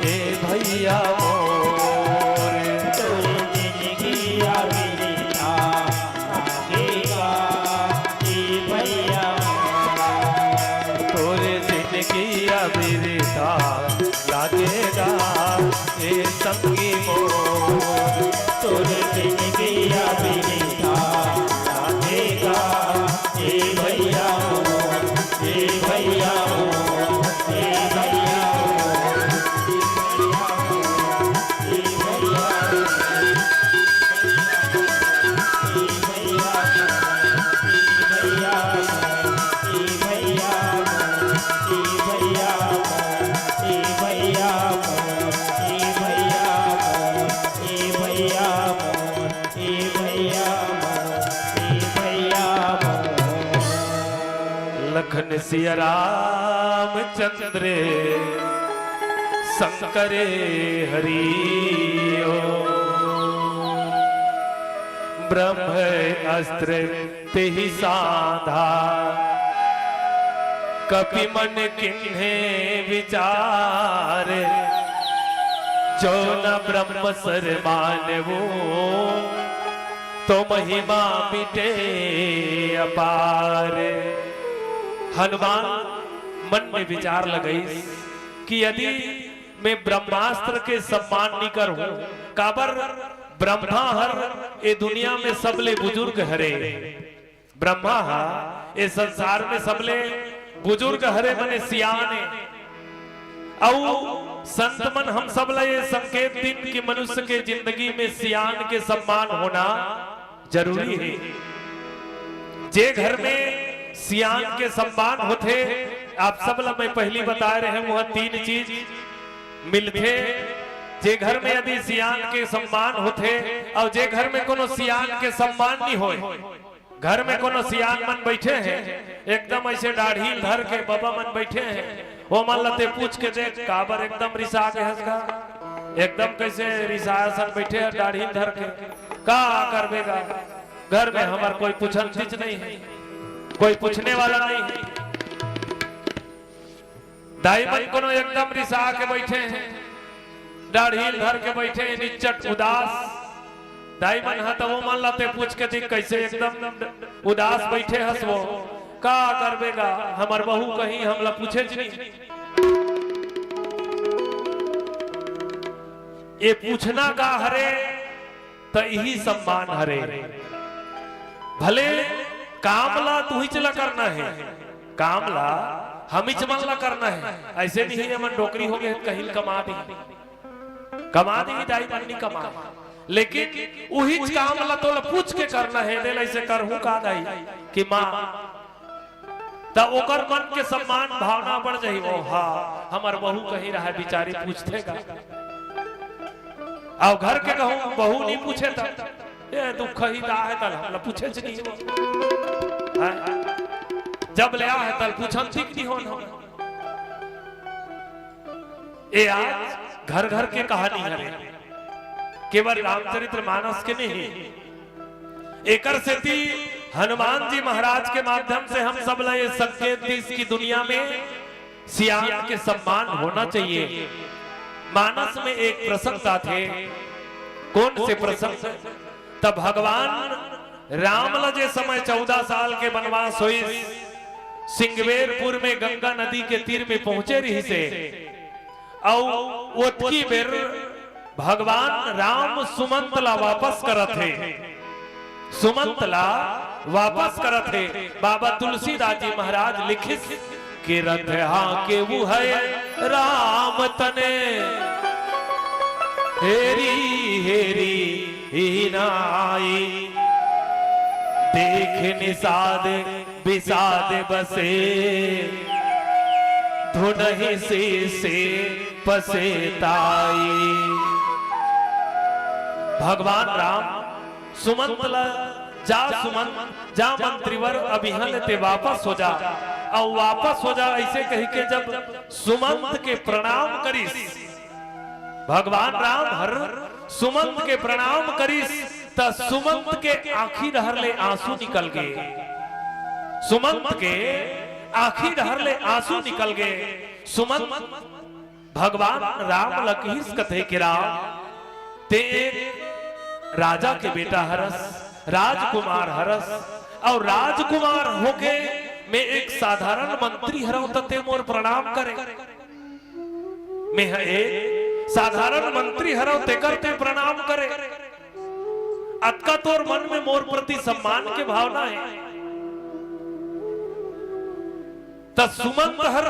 ए भैया मोर। तोरे जिनगी अभी वृथा लागेगा ए भैया मोर। तोरे जिनगी अभी वृथा लागेगा ए संगी मोर। तोरे जिनगी अभी वृथा लागेगा ए भैया मोर, ए भैया मोर, ए भैया मोर, ए भैया मोर, ए भैया मोर। लखन सिया रामचंद्र शंकर हरि ओ। ब्रह्म अस्त्र तेहि साधा, कपि मन किन्हे विचार। जो न ब्रह्म सर मानवो, तो महिमा मिटे अपार। हनुमान मन में विचार लगइस कि यदि मैं ब्रह्मास्त्र के सम्मान नी करहूं, काबर ब्रह्मा हर ए दुनिया में सबले बुजुर्ग हरे। ब्रह्मा ह ए संसार में सबले बुजुर्ग हरे, मने सियान ए। अउ संत मन हम सब ला ए संकेत दिन कि मनुष्य के जिंदगी में सियान के सम्मान होना जरूरी हे। जे घर में सियान के सम्मान होथे, आप सब ला मैं पहली बताए रहे हूं, वह तीन चीज मिलथे। जे घर में यदि सियान के सम्मान होथे अउ जे घर में कोनो सियान के सम्मान नहीं होय, घर में कोनो सियान मन बैठे हे, एकदम ऐसे दाढ़ी धर के बबा मन बैठे हे, वो मन ला ते पूछ के देख, काबर एकदम रिसा के हंस गा, एकदम कैसे रिसाया सन बैठे हे दाढ़ी धर के, का करबे गा? घर में हमर कोई पूछन चीज नहीं हे, कोई पूछने वाला नहीं हे। दाई मन कोनो एकदम रिसा के बैठे हे, दाढ़ी धर के बैठे हे, निच्चट उदास। दाई मन ह त वो मन ला ते पूछ के देख, कैसे एकदम उदास बैठे हस वो, का करबे गा, हमर बहू कहीं हमला पूछेच नहीं। ए पूछना का हरे, त इही सम्मान हरे। भले काम ला तुहिच ला करना हे, काम ला हमिच मन ला करना हे। ऐसे नहीं हे, हमन डोकरी हो गे त कहीं कमा दी, कमा दी दाई मन नहीं कमा, लेकिन उहिच काम ला तोला पूछ के करना हे। दे ला ऐसे करहूं का दाई कि माँ, त ओकर मन के सम्मान भावना बढ़ जाही। ओ हा, हमर बहू कहीं रहा, बिचारी पूछथे का? अउ घर के कहूं बहू नहीं पूछे त, ए दुख ही दा हे तल हमला पूछेच नहीं हो। हैं? जब ले आ हे तल पूछन ठीक नहीं होन हम। ए आज घर घर के कहानी हरे, केवल रामचरित्र मानस के नहीं। एकर सेती हनुमान जी महाराज के माध्यम से हम सब ला ये संकेत दीस कि दुनिया में सियान के सम्मान होना चाहिए। मानस में एक प्रसंग आथे। कौन से प्रसंग? तब भगवान राम ला जे समय चौदह साल के वनवास होइस, सिंगवेरपुर में गंगा नदी के तीर में पहुंचे रहिसे, अउ ओतकी बेर भगवान राम सुमंत ला वापस करत हे, सुमंत ला वापस करत हे। बाबा तुलसीदास जी महाराज लिखिस कि रथ हाँके उहै राम तने, हेरी हेरी ही नाई, देख निषाद विषाद बसे, धुनहि से से पसेताई। भगवान राम सुमंत ला, जा सुमंत, जा मंत्रीवर, अब इहाँ ले ते वापस हो जा, अउ वापस हो जा, अइसे कहिके जब सुमंत के प्रणाम करिस, भगवान राम हर सुमंत के प्रणाम करिस, त सुमंत के आँखी डहर ले आँसू निकल गे। सुमंत के आँखी डहर ले आँसू निकल गे। सुमंत भगवान राम ल किहिस कथे कि राम, ते एक राजा के बेटा हरस, राजकुमार हरस, अउ राजकुमार होके मैं एक साधारण मंत्री हरंव, त ते मोर प्रणाम करे। मैं ह एक साधारण मंत्री हरंव, तेकर ते प्रणाम करे। अतका तोर मन में मोर प्रति सम्मान के भावना हे। त सुमंत हर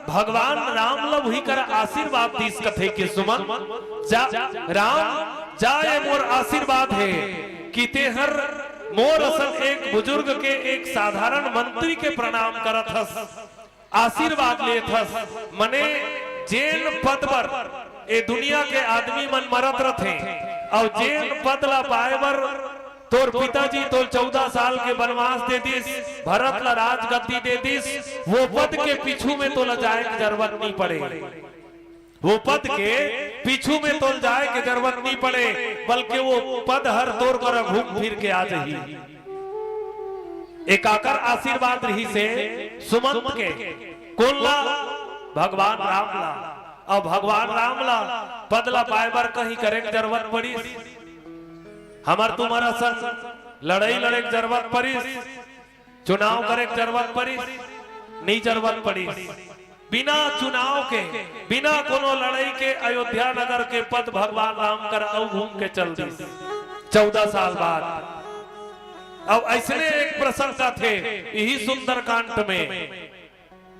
भगवान राम ल उही करा आशीर्वाद दीस, कथे कि सुमंत, जा राम, जा, ये मोर आशीर्वाद हे कि ते हर मोर असन एक बुजुर्ग के, एक साधारण मंत्री के प्रणाम करत हस, आशीर्वाद लेत हस। मने जेन पद बर ए दुनिया के आदमी मन मरत रथे, अउ जेन पद ला पाए बर तोर पिताजी तोल चौदह साल के बनवास दे दिस, भरत ला राजगद्दी दे दिस, वो पद के पीछू में तोला जाए के जरूरत नहीं पड़े, वो पद के पीछू में तोल जाए के जरूरत नहीं पड़े, बल्कि वो पद हर तोर करा घूम फिर के आ जाही। ए काकर आशीर्वाद रहिसे? सुमंत के। कोन ला? भगवान राम ला। अउ भगवान राम ला पद ला पाए बर कहीं करे के जरूरत पड़िस? हमर तुमर असन लड़ई लड़े के जरूरत पड़िस? चुनाव करे के जरूरत पड़िस? नहीं जरूरत पड़िस। बिना चुनाव के, बिना कोनो लड़ई के अयोध्या नगर के पद भगवान राम करा अउ घूम के चल दिस चौदह साल बाद। अउ अइसने एक प्रसंग आथे इही सुंदरकांड में,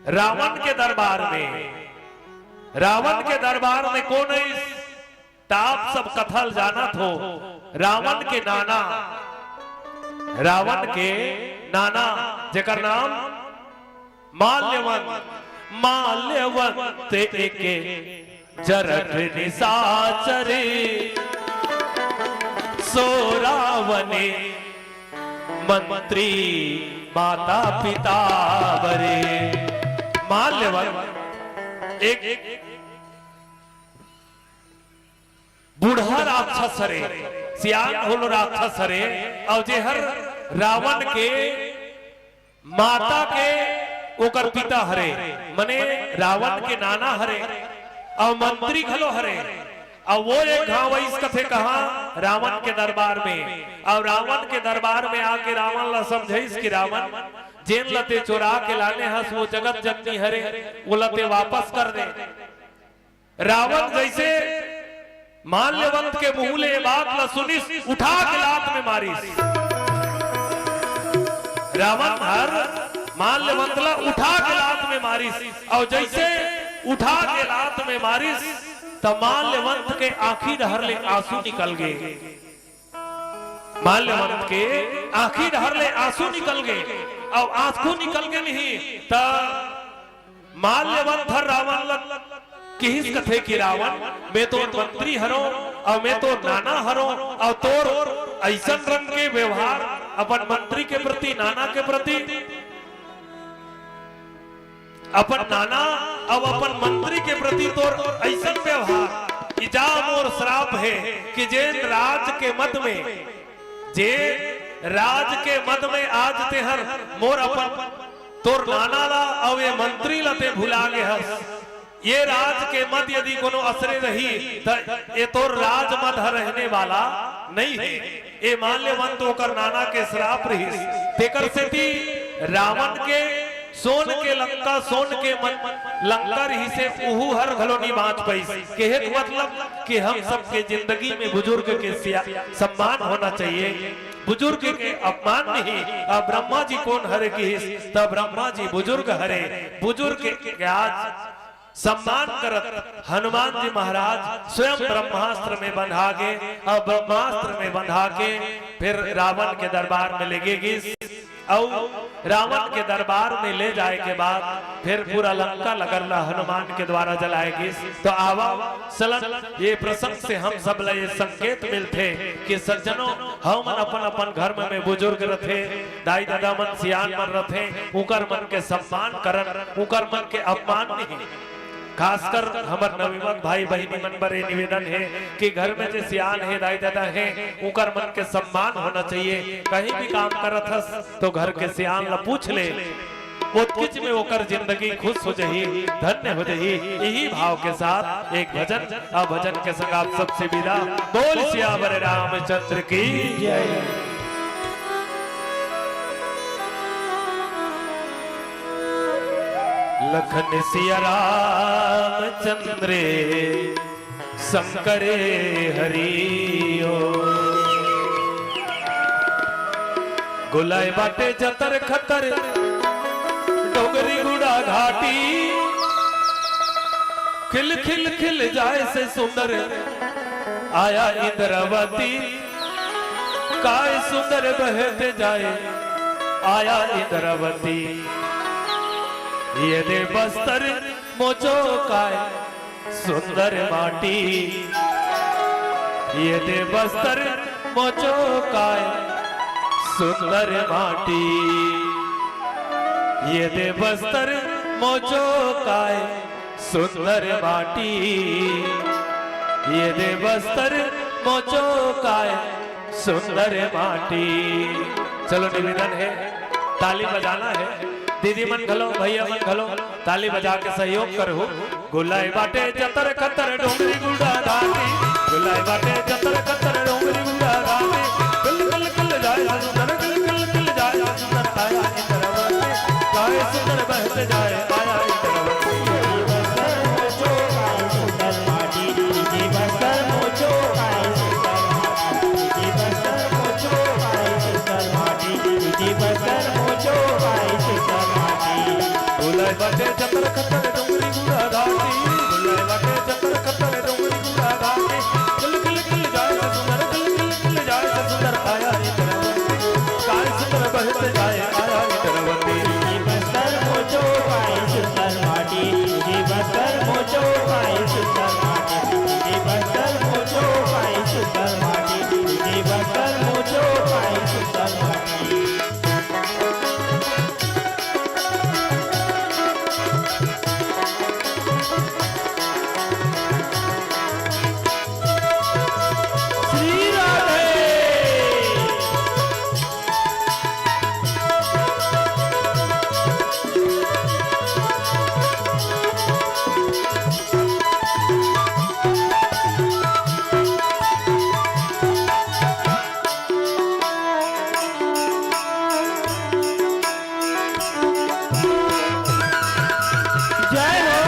रावण के दरबार में। रावण के दरबार में कोन आइस? त आप सब कथा ल जानत हो, रावण के नाना, रावण के नाना, जेकर नाम माल्यवंत, माल्यवंत एके जरठ निसाचरी, सो रावण मंत्री माता पिता बरे। माल्यवंत एक बूढ़ा राक्षस हरे, सियान घलो राक्षस हरे, अउ जेहर रावण के माता के ओकर पिता हरे, मने रावण के नाना हरे, अउ मंत्री घलो हरे। अउ वो एक घांव आइस कथे कहाँ? रावण के दरबार में। अउ रावण के दरबार में आके रावण ला समझाइस कि रावण, जेन ला ते चोरा के लाने हस, वो जगत जननी हरे, वो ला ते वापस कर दे। रावण जइसे माल्यवंत के मुंह ले ए बात ला सुनिस, उठा के लात में मारिस। रावण हर माल्यवंत ला उठा के लात में मारिस, अउ जइसे उठा के लात में मारिस, त माल्यवंत के आंखी डहर ले आंसू निकल गे। माल्यवंत के आंखी डहर ले आंसू निकल गे, अउ आंसू निकल गे नहीं, त माल्यवंत हर रावण ल किहिस कथे कि रावण, मैं तोर मंत्री हरों, अउ मैं तोर नाना हरों, अउ तोर अइसन रंग के व्यवहार अपन मंत्री के प्रति, नाना के प्रति, अपन नाना अउ अपन मंत्री के प्रति तोर अइसन व्यवहार कि जा मोर श्राप हे कि जेन राज के मद में, जे राज के मद में आज तेहर मोर अपन तोर नाना ला अउ ये मंत्री ला ते भुला गे हस। ये राज के मद यदि कोनो असरे रही, त ये तोर राज मद ह रहने वाला नहीं हे। ए माल्यवंत ओकर नाना के श्राप रहिस, तेकर सेती रावण के सोन के लंका, सोन के मन, लंका रहिसे, उहू हर घलो नी बांच पाइस। कहे के मतलब कि हम सबके जिंदगी में बुजुर्ग के सिया-, सम्मान होना चाहिए। बुजुर्ग के अपमान नहीं। अब ब्रह्मा जी कोन हरे किहिस, त ब्रह्मा जी बुजुर्ग हरे। बुजुर्ग के आज सम्मान करत हनुमान जी महाराज स्वयं ब्रह्मास्त्र में बंधा के, अउ ब्रह्मास्त्र में बंधा के फिर रावण के दरबार में लेगे गिस, अउ रावण के दरबार में ले जाए के बाद फिर पूरा लंका नगर ला हनुमान के द्वारा जलाए गिस। तो आवा सलन, ये प्रसंग से हम सब ला ये संकेत मिलथे कि सज्जनों, हमन अपन अपन घर में बुजुर्ग रथे, दाई ददा मन सियान मन रथे, उकर मन के सम्मान करन, उकर मन के अपमान नहीं। खासकर हमर नवयुवक भाई बहिनी मन बर ये निवेदन हे कि घर में जे सियान हे, दाई ददा हे, उकर मन के सम्मान होना चाहिए। कहीं भी काम करत हस तो घर के सियान ला पूछ ले, ओतकीच में ओकर जिंदगी खुश हो जही, धन्य हो जही। यही भाव के साथ एक भजन, अउ भजन के संग आप सबसे विदा। बोल सियावर रामचंद्र की जय। लखन सिया रामचंद्र शंकर हरि ओ। गोलय बाटे जतर खतर डोंगरी गुड़ा घाटी, खिल खिल खिल जाए से सुंदर आया इंद्रावती, काय सुंदर बहते जाए आया इंद्रावती। ये दे बस्तर मोचो काय सुंदर माटी, ये दे बस्तर मोचो काय सुंदर माटी, ये दे बस्तर मोचो काय सुंदर माटी, ये दे बस्तर मोचो काय सुंदर माटी। चलो निवेदन हे, ताली बजाना हे। दीदी मन घलो, भैया मन घलो ताली बजा के सहयोग करहु। गुलाई बाटे जतर खतर डोंगरी गुड़ा घाटी, गुलाई बाटे जतर खतर डोंगरी गुड़ा घाटी। किल किल किल जाए सुंदर, किल किल किल जाए सुंदर, आया इंद्रावती, काय सुंदर बहते जाए, आया इंद्रावती। बुलाए बाटे चतर खतर डोंगरी गुड़ा घाटी, बुलाए बाटे चतर खतर डोंगरी गुड़ा घाटी। किल किल किल जाए से सुंदर, किल किल किल जाए से सुंदर, आया इंद्रावती। काय सुंदर बहते जाए, आया इंद्रावती। बस्तर मोचो काय सुंदर माटी, तुझे बस्तर मोचो काय सुंदर माटी, तुझे बस्तर मोचो काय सुंदर माटी, तुझे बस्तर मोचो काय सुंदर माटी। श्री राधे। जय हो।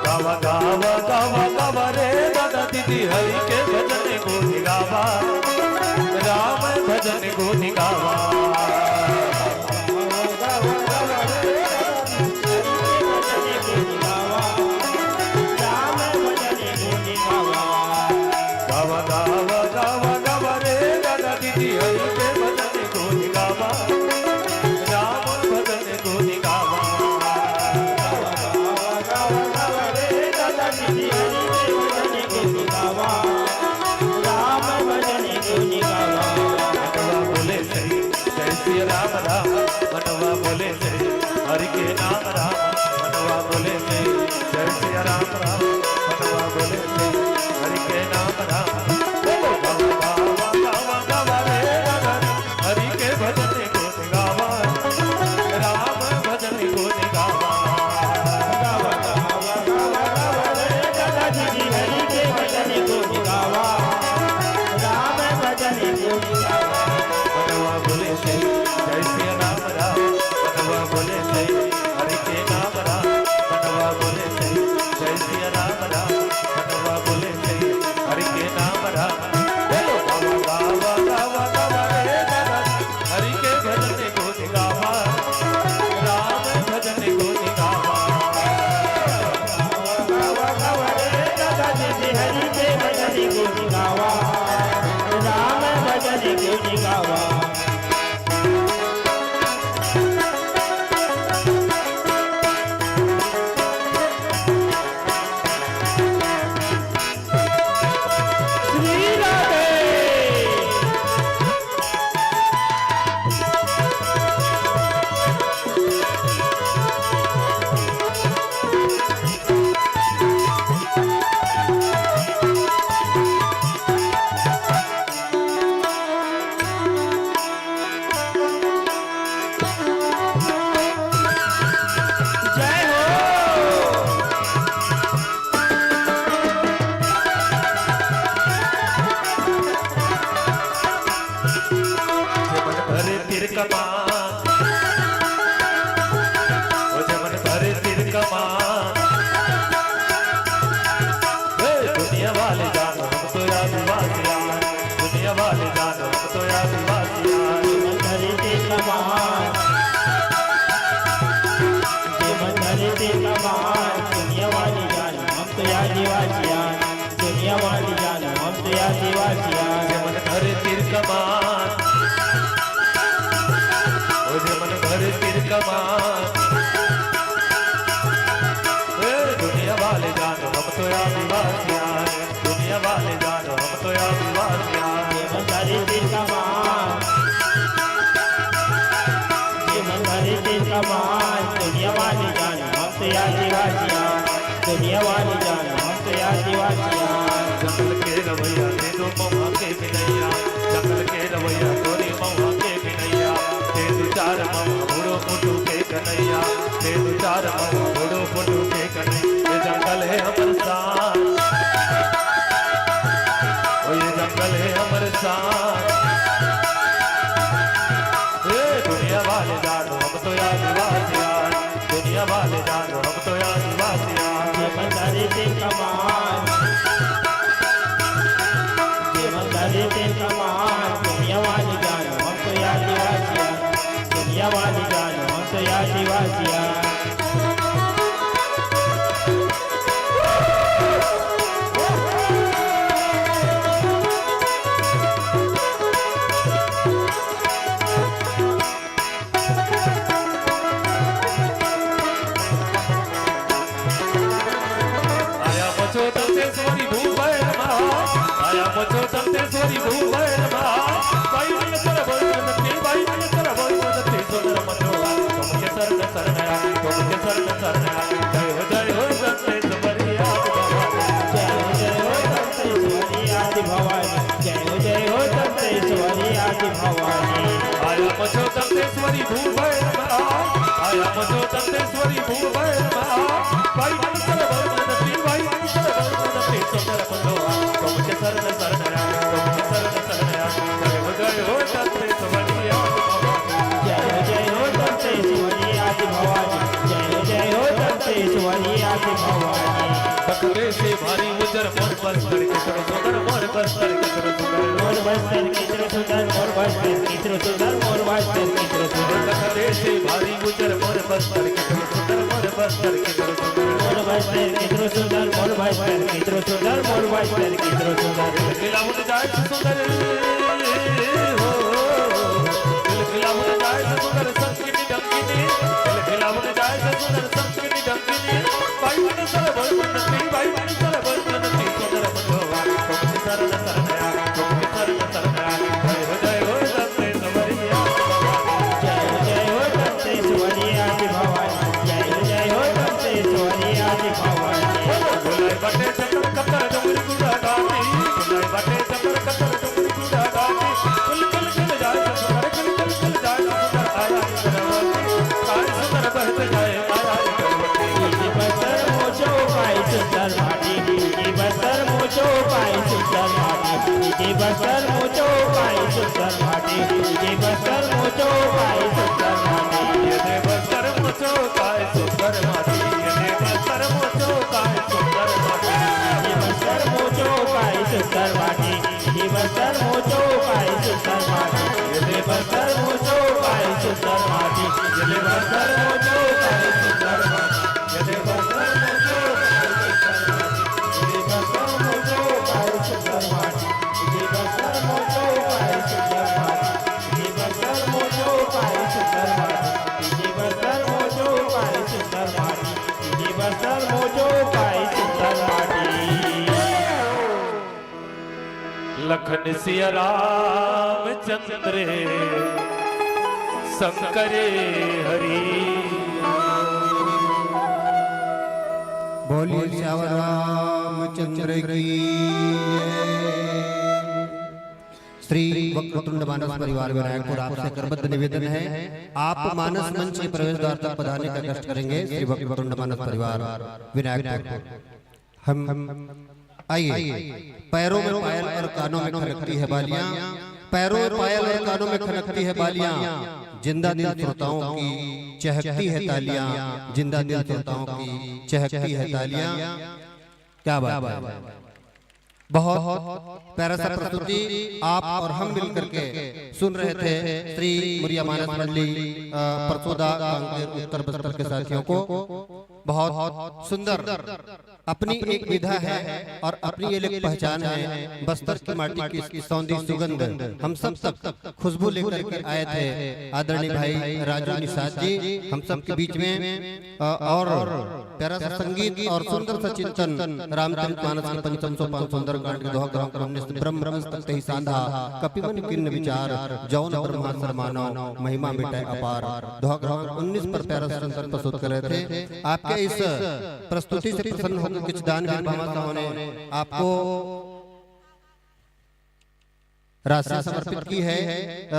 गावा, गावा, गावा, गावा रे दादा दीदी, हरि के भजन गुण गावा, राम भजन गुण गावा। गावा, गावा, गावा, गावा रे दादा दीदी, हरि के भजन गुण गावा, राम भजन गुण गावा। गावा, गावा, गावा, गावा रे दादा दीदी, हरि के भजन गुण गावा, राम भजन गुण गावा। मनवा बोले जय, जय श्री राम राम, मनवा बोले जय, हरि के नाम राम, मनवा बोले जय, जय श्री राम राम, मनवा बोले जय, हरि के नाम राम। बोलो गावा, गावा, गावा, गावा रे राधा, हरि के भजन गुण गावा, राम भजन गुण गावा। गावा, गावा, गावा, गावा रे राधा जी, हरि के भजन कमान। हे दुनिया वाले जानो हम तो आदिवासियां, दुनिया वाले जानो हम तो आदिवासियां। जेमन धरे तीर कमान, जेमन धरे तीर कमान, दुनिया वाले जानो हम तो आदिवासियां, दुनिया वाले जानो हम तो आदिवासियां। जेमन धरे तीर कमान, ओ जेमन धरे तीर कमान। ए दुनिया वाले जानो हम तो आदिवासियां, दुनिया वाले जानो हम तो आदिवासियां। जेमन धरे तीर कमान, जेमन धरे तीर कमान, दुनिया वाले जानो हम तो आदिवासियां, दुनिया वाले जानो हम तो आदिवासियां। जंगल के रवैया दे दो महुआ के बिनैया, जंगल के रवैया तोरी महुआ के बिनैया, दे दो चार महुआ बूढ़ो मोटू के कन्हैया, दे दो चार महुआ बूढ़ो मोटू के कन्हैया। ये जंगल है हमर शान, ओ ये जंगल है हमर शान। ए दुनिया वाले जानो हम तो आदिवासियां, दुनिया वाले जानो हम तो आदिवासियां। जेमन धरे तीर कमान, जेमन धरे तीर कमान, दुनिया वाले जानो हम तो आदिवासियां, दुनिया वाले जानो हम तो आदिवासियां। आया मचो दंतेश्वरी भूभैर मा, आया मचो दंतेश्वरी भूभैर मा। बाई मन कर बोल नती, बाई मन कर बोल नती, सुंदर मचो तुमके शरण शरण आए, तुमके शरण शरण आए। जय हो जय हो दंतेश्वरी आदि भवानी, जय हो जय हो दंतेश्वरी आदि भवानी, जय हो जय हो दंतेश्वरी आदि भवानी। आया मचो दंतेश्वरी भूभैर मा, आया मचो दंतेश्वरी भूभैर मा। बाई मन कर बोल नती, बाई मन कर बोल नती, सुंदर मचो तुमके शरण शरण आए, तुमके शरण शरण आए। जय हो जय हो दंतेश्वरी आदि भवानी। जय हो जय हो दंतेश्वरी आदि भवानी। जय हो जय हो दंतेश्वरी आदि भवानी। बखरे से भारी उजर मोर बस्तर कितरो सुंदर, मोर बस्तर कितरो सुंदर। मोर बस्तर कितरो सुंदर, मोर बस्तर कितरो सुंदर, मोर बस्तर कितरो सुंदर। बखरे से भारी उजर मोर बस्तर कितरो सुंदर, मोर बस्तर कितरो सुंदर। मोर बस्तर कितरो सुंदर, मोर बस्तर कितरो सुंदर, मोर बस्तर कितरो सुंदर। दिल खिलावन जाए सुंदर हो, दिल खिलावन जाए सुंदर संग की डंकिनी, दिल खिलावन जाए सुंदर संग की डंकिनी। बाई मन सर बोल नती, बाई मन सर बोल नती, सुंदर मचो तुमके शरण शरण आए, तुमके शरण शरण आए। जय हो जय हो दंतेश्वरी आदि भवानी। जय हो जय हो दंतेश्वरी आदि भवानी। जय हो जय हो दंतेश्वरी आदि भवानी। बोले बटे चक्कर कतर डोंगरी गुड़ा डाली, बोले बटे चक्कर कतर डोंगरी गुड़ा डाली। कुल कुल खिल जाए सुंदर, कुल कुल खिल जाए सुंदर, आया करवती। काय सुंदर बहत जाए माया करवती। इति बस्तर मोचो काय सुंदर माटी, इति बस्तर मोचो काय सुंदर माटी, इति बस्तर मोचो काय सुंदर माटी, इति बस्तर मोचो काय सुंदर माटी। ये दे बस्तर मोचो काय सुंदर माटी, ये दे बस्तर मोचो काय सुंदर माटी। इति बस्तर मोचो काय सुंदर माटी, इति बस्तर मोचो काय सुंदर माटी, इति बस्तर मोचो काय सुंदर माटी, इति बस्तर मोचो काय सुंदर माटी, इति बस्तर मोचो काय सुंदर माटी, इति बस्तर मोचो काय सुंदर माटी, इति बस्तर मोचो काय सुंदर माटी, इति बस्तर मोचो काय सुंदर माटी, इति बस्तर मोचो काय सुंदर माटी, इति बस्तर मोचो काय सुंदर माटी। लखन सिया रामचंद्र शंकर हरि। बोलिए सियावर रामचंद्र की जय। श्री वक्रतुंड मानस परिवार विनायकपुर, आपसे करबद्ध निवेदन है, आप मानस मंच के प्रवेश द्वार तक पधारने का कष्ट करेंगे। श्री वक्रतुंड मानस परिवार विनायकपुर। हम आइए, पैरों में पायल और कानों में खनकती है बालियां, पैरों में पायल और कानों में खनकती है बालियां, जिंदा दिल श्रोताओं की चहकती है तालियां, जिंदा दिल श्रोताओं की चहकती है तालियां। क्या बात है, बहुत प्यारा सा प्रस्तुति। आप और हम मिलकर के सुन रहे थे श्री मुरिया मानस मंडली, अ, परसोदा कांकेर उत्तर बस्तर के साथियों को। बहुत सुंदर, अपनी एक विधा है और अपनी एक पहचान है। बस्तर की माटी की सौंधी सुगंध हम सब तक खुशबू लेकर के आए थे आदरणीय भाई राजू निषाद जी हम सबके बीच में। अ, और प्यारा सा संगीत और सुंदर सा चिंतन रामचरित मानस के पंचम सोपान सुंदरकांड के दोहा क्रमांक उन्नीस, ब्रह्म रस तक तेहि सांधा, कपि मन कीन विचार, जौन ब्रह्मास्त्र मानव, महिमा मिटै अपार। दोहा क्रमांक उन्नीस पर प्यारा सा चिंतन प्रस्तुत कर रहे थे। आपके इस प्रस्तुति से प्रसन्न होकर कुछ दानवीर भामा साहू ने आपको राशि समर्पित की है। अ,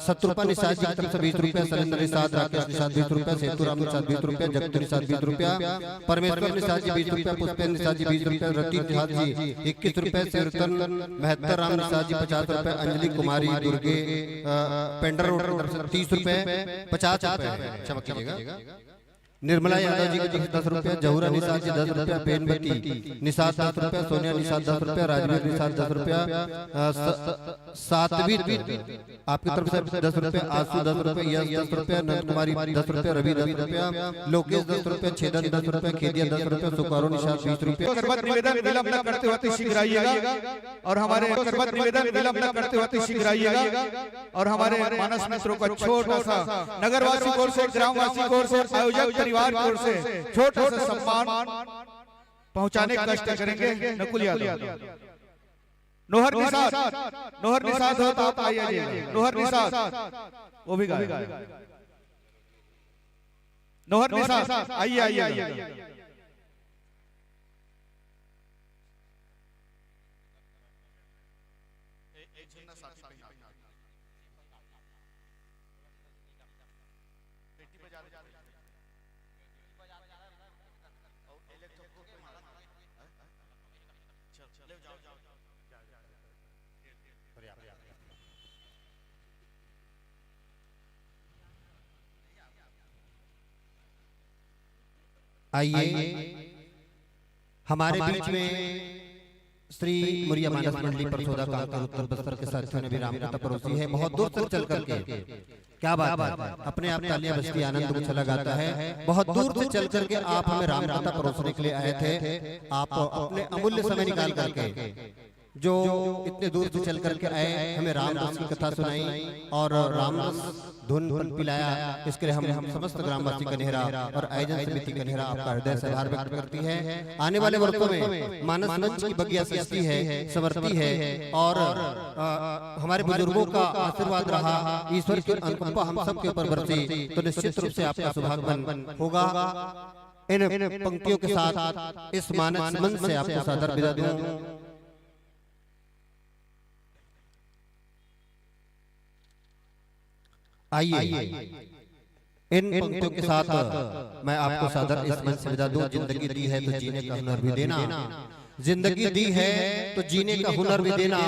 शत्रुपा निषाद जी की तरफ से बीस रुपया, शैलेंद्र निषाद, राकेश निषाद बीस रुपया, सेतुराम निषाद बीस रुपया, जगतू निषाद बीस रुपया, परमेश्वर निषाद जी बीस रुपया, पुष्पेंद्र निषाद जी बीस रुपया, रति निषाद जी इक्कीस रुपया, शिवरतन महत्तर राम निषाद जी पचास रुपया, अंजलि कुमारी दुर्गे, अ, पेंडर रोड की तरफ से तीस रुपया, पचास रुपया है, क्षमा कीजिएगा। निर्मला यादव जी की तरफ से दस रुपया, जहूरा निषाद जी दस रुपया, बेनबती निषाद दस रुपया, सोनिया निषाद दस रुपया, राजवीर निषाद दस रुपया, अ, स-, सातवीं आपकी तरफ से दस रुपया, आशु दस रुपया, यश दस रुपया, नंद कुमारी दस रुपया, रवि दस रुपया, लोकेश दस रुपया, छेदन दस रुपया, खेदिया दस रुपया, सुकारो निषाद बीस रुपया। करबद्ध निवेदन विलंब न करते हुए शीघ्र आइएगा और हमारे करबद्ध निवेदन विलंब न करते हुए शीघ्र आइएगा। और हमारे मानस मित्रों का छोटा सा नगरवासी की ओर से, ग्रामवासी की ओर से, आयोजक परिवार की ओर से छोटा सा सम्मान पहुंचाने का कष्ट करेंगे। नकुल यादव, नोहर निषाद, नोहर निषाद हो तो आप आइए, नोहर निषाद, वो भी गाए, नोहर निषाद, आइए, आइए, आइए। आइए, हमारे बीच में श्री मुरिया मानस मंडली परसोदा कांकेर उत्तर बस्तर के साथियों ने भी रामकथा परोसी है। बहुत दूर से चल करके, क्या बात है, अपने आप तालियां बजती, आनंद उछला गाता है। बहुत दूर से चल करके आप हमें रामकथा परोसने के लिए आए थे। आप अपने अमूल्य समय निकाल करके जो इतने दूर से चल करके आए, हमें राम रस की कथा सुनाई और राम रस धुन पन पिलाया। इसके लिए हम, हम समस्त ग्रामवासी कन्हेरा और आयोजन समिति कन्हेरा आपका हृदय से आभार व्यक्त करती है। आने वाले वर्षों में मानस मंच की बगिया सजती है, संवरती है और, अ, हमारे बुजुर्गों का आशीर्वाद रहा, ईश्वर की अनुकंपा हम सबके ऊपर बरसी, तो निश्चित रूप से आपका सौभाग्य होगा। इन पंक्तियों के साथ इस मानस मंच से आपको सादर विदा दूं। आइए, इन पंक्तियों के साथ मैं आपको सादर इस मंच से विदा दूं। जिंदगी दी है तो जीने का हुनर भी देना, जिंदगी दी है तो जीने का हुनर भी देना,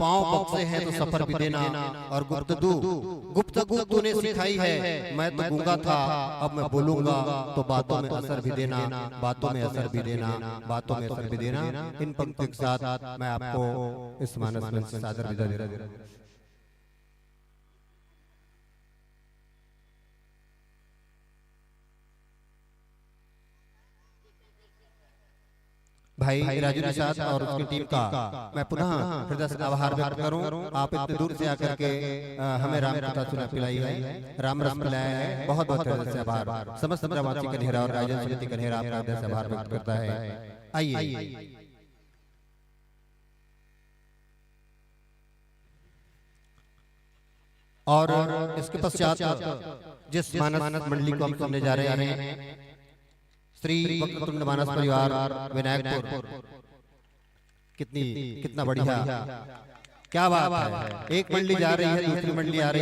पांव बख्शे हैं तो सफर भी देना। और गुप्तगू, गुप्तगू तूने सिखाई है, मैं तो गूंगा था, अब मैं बोलूंगा तो बातों में असर भी देना, बातों में असर भी देना, बातों में असर भी देना। इन पंक्तियों के साथ मैं आपको इस मानस मंच से सादर विदा दे रहा हूं। भाई राजू निषाद और उसकी टीम का मैं पुनः हृदय से आभार व्यक्त करूं। आप इतने दूर से आकर के, अ, हमें राम कथा सुना पिलाई है, राम रस पिलाया है, बहुत बहुत हृदय से आभार। समस्त ग्रामवासी कन्हेरा और आयोजन समिति कन्हेरा आपका हृदय से आभार व्यक्त करता है। आइए। और इसके पश्चात जिस मानस मंडली को हम सुनने जा रहे हैं, श्री वक्रतुंड मानस परिवार विनायकपुर। कितनी, कितना बढ़िया, क्या बात है। एक मंडली जा रही है, दूसरी मंडली आ रही है।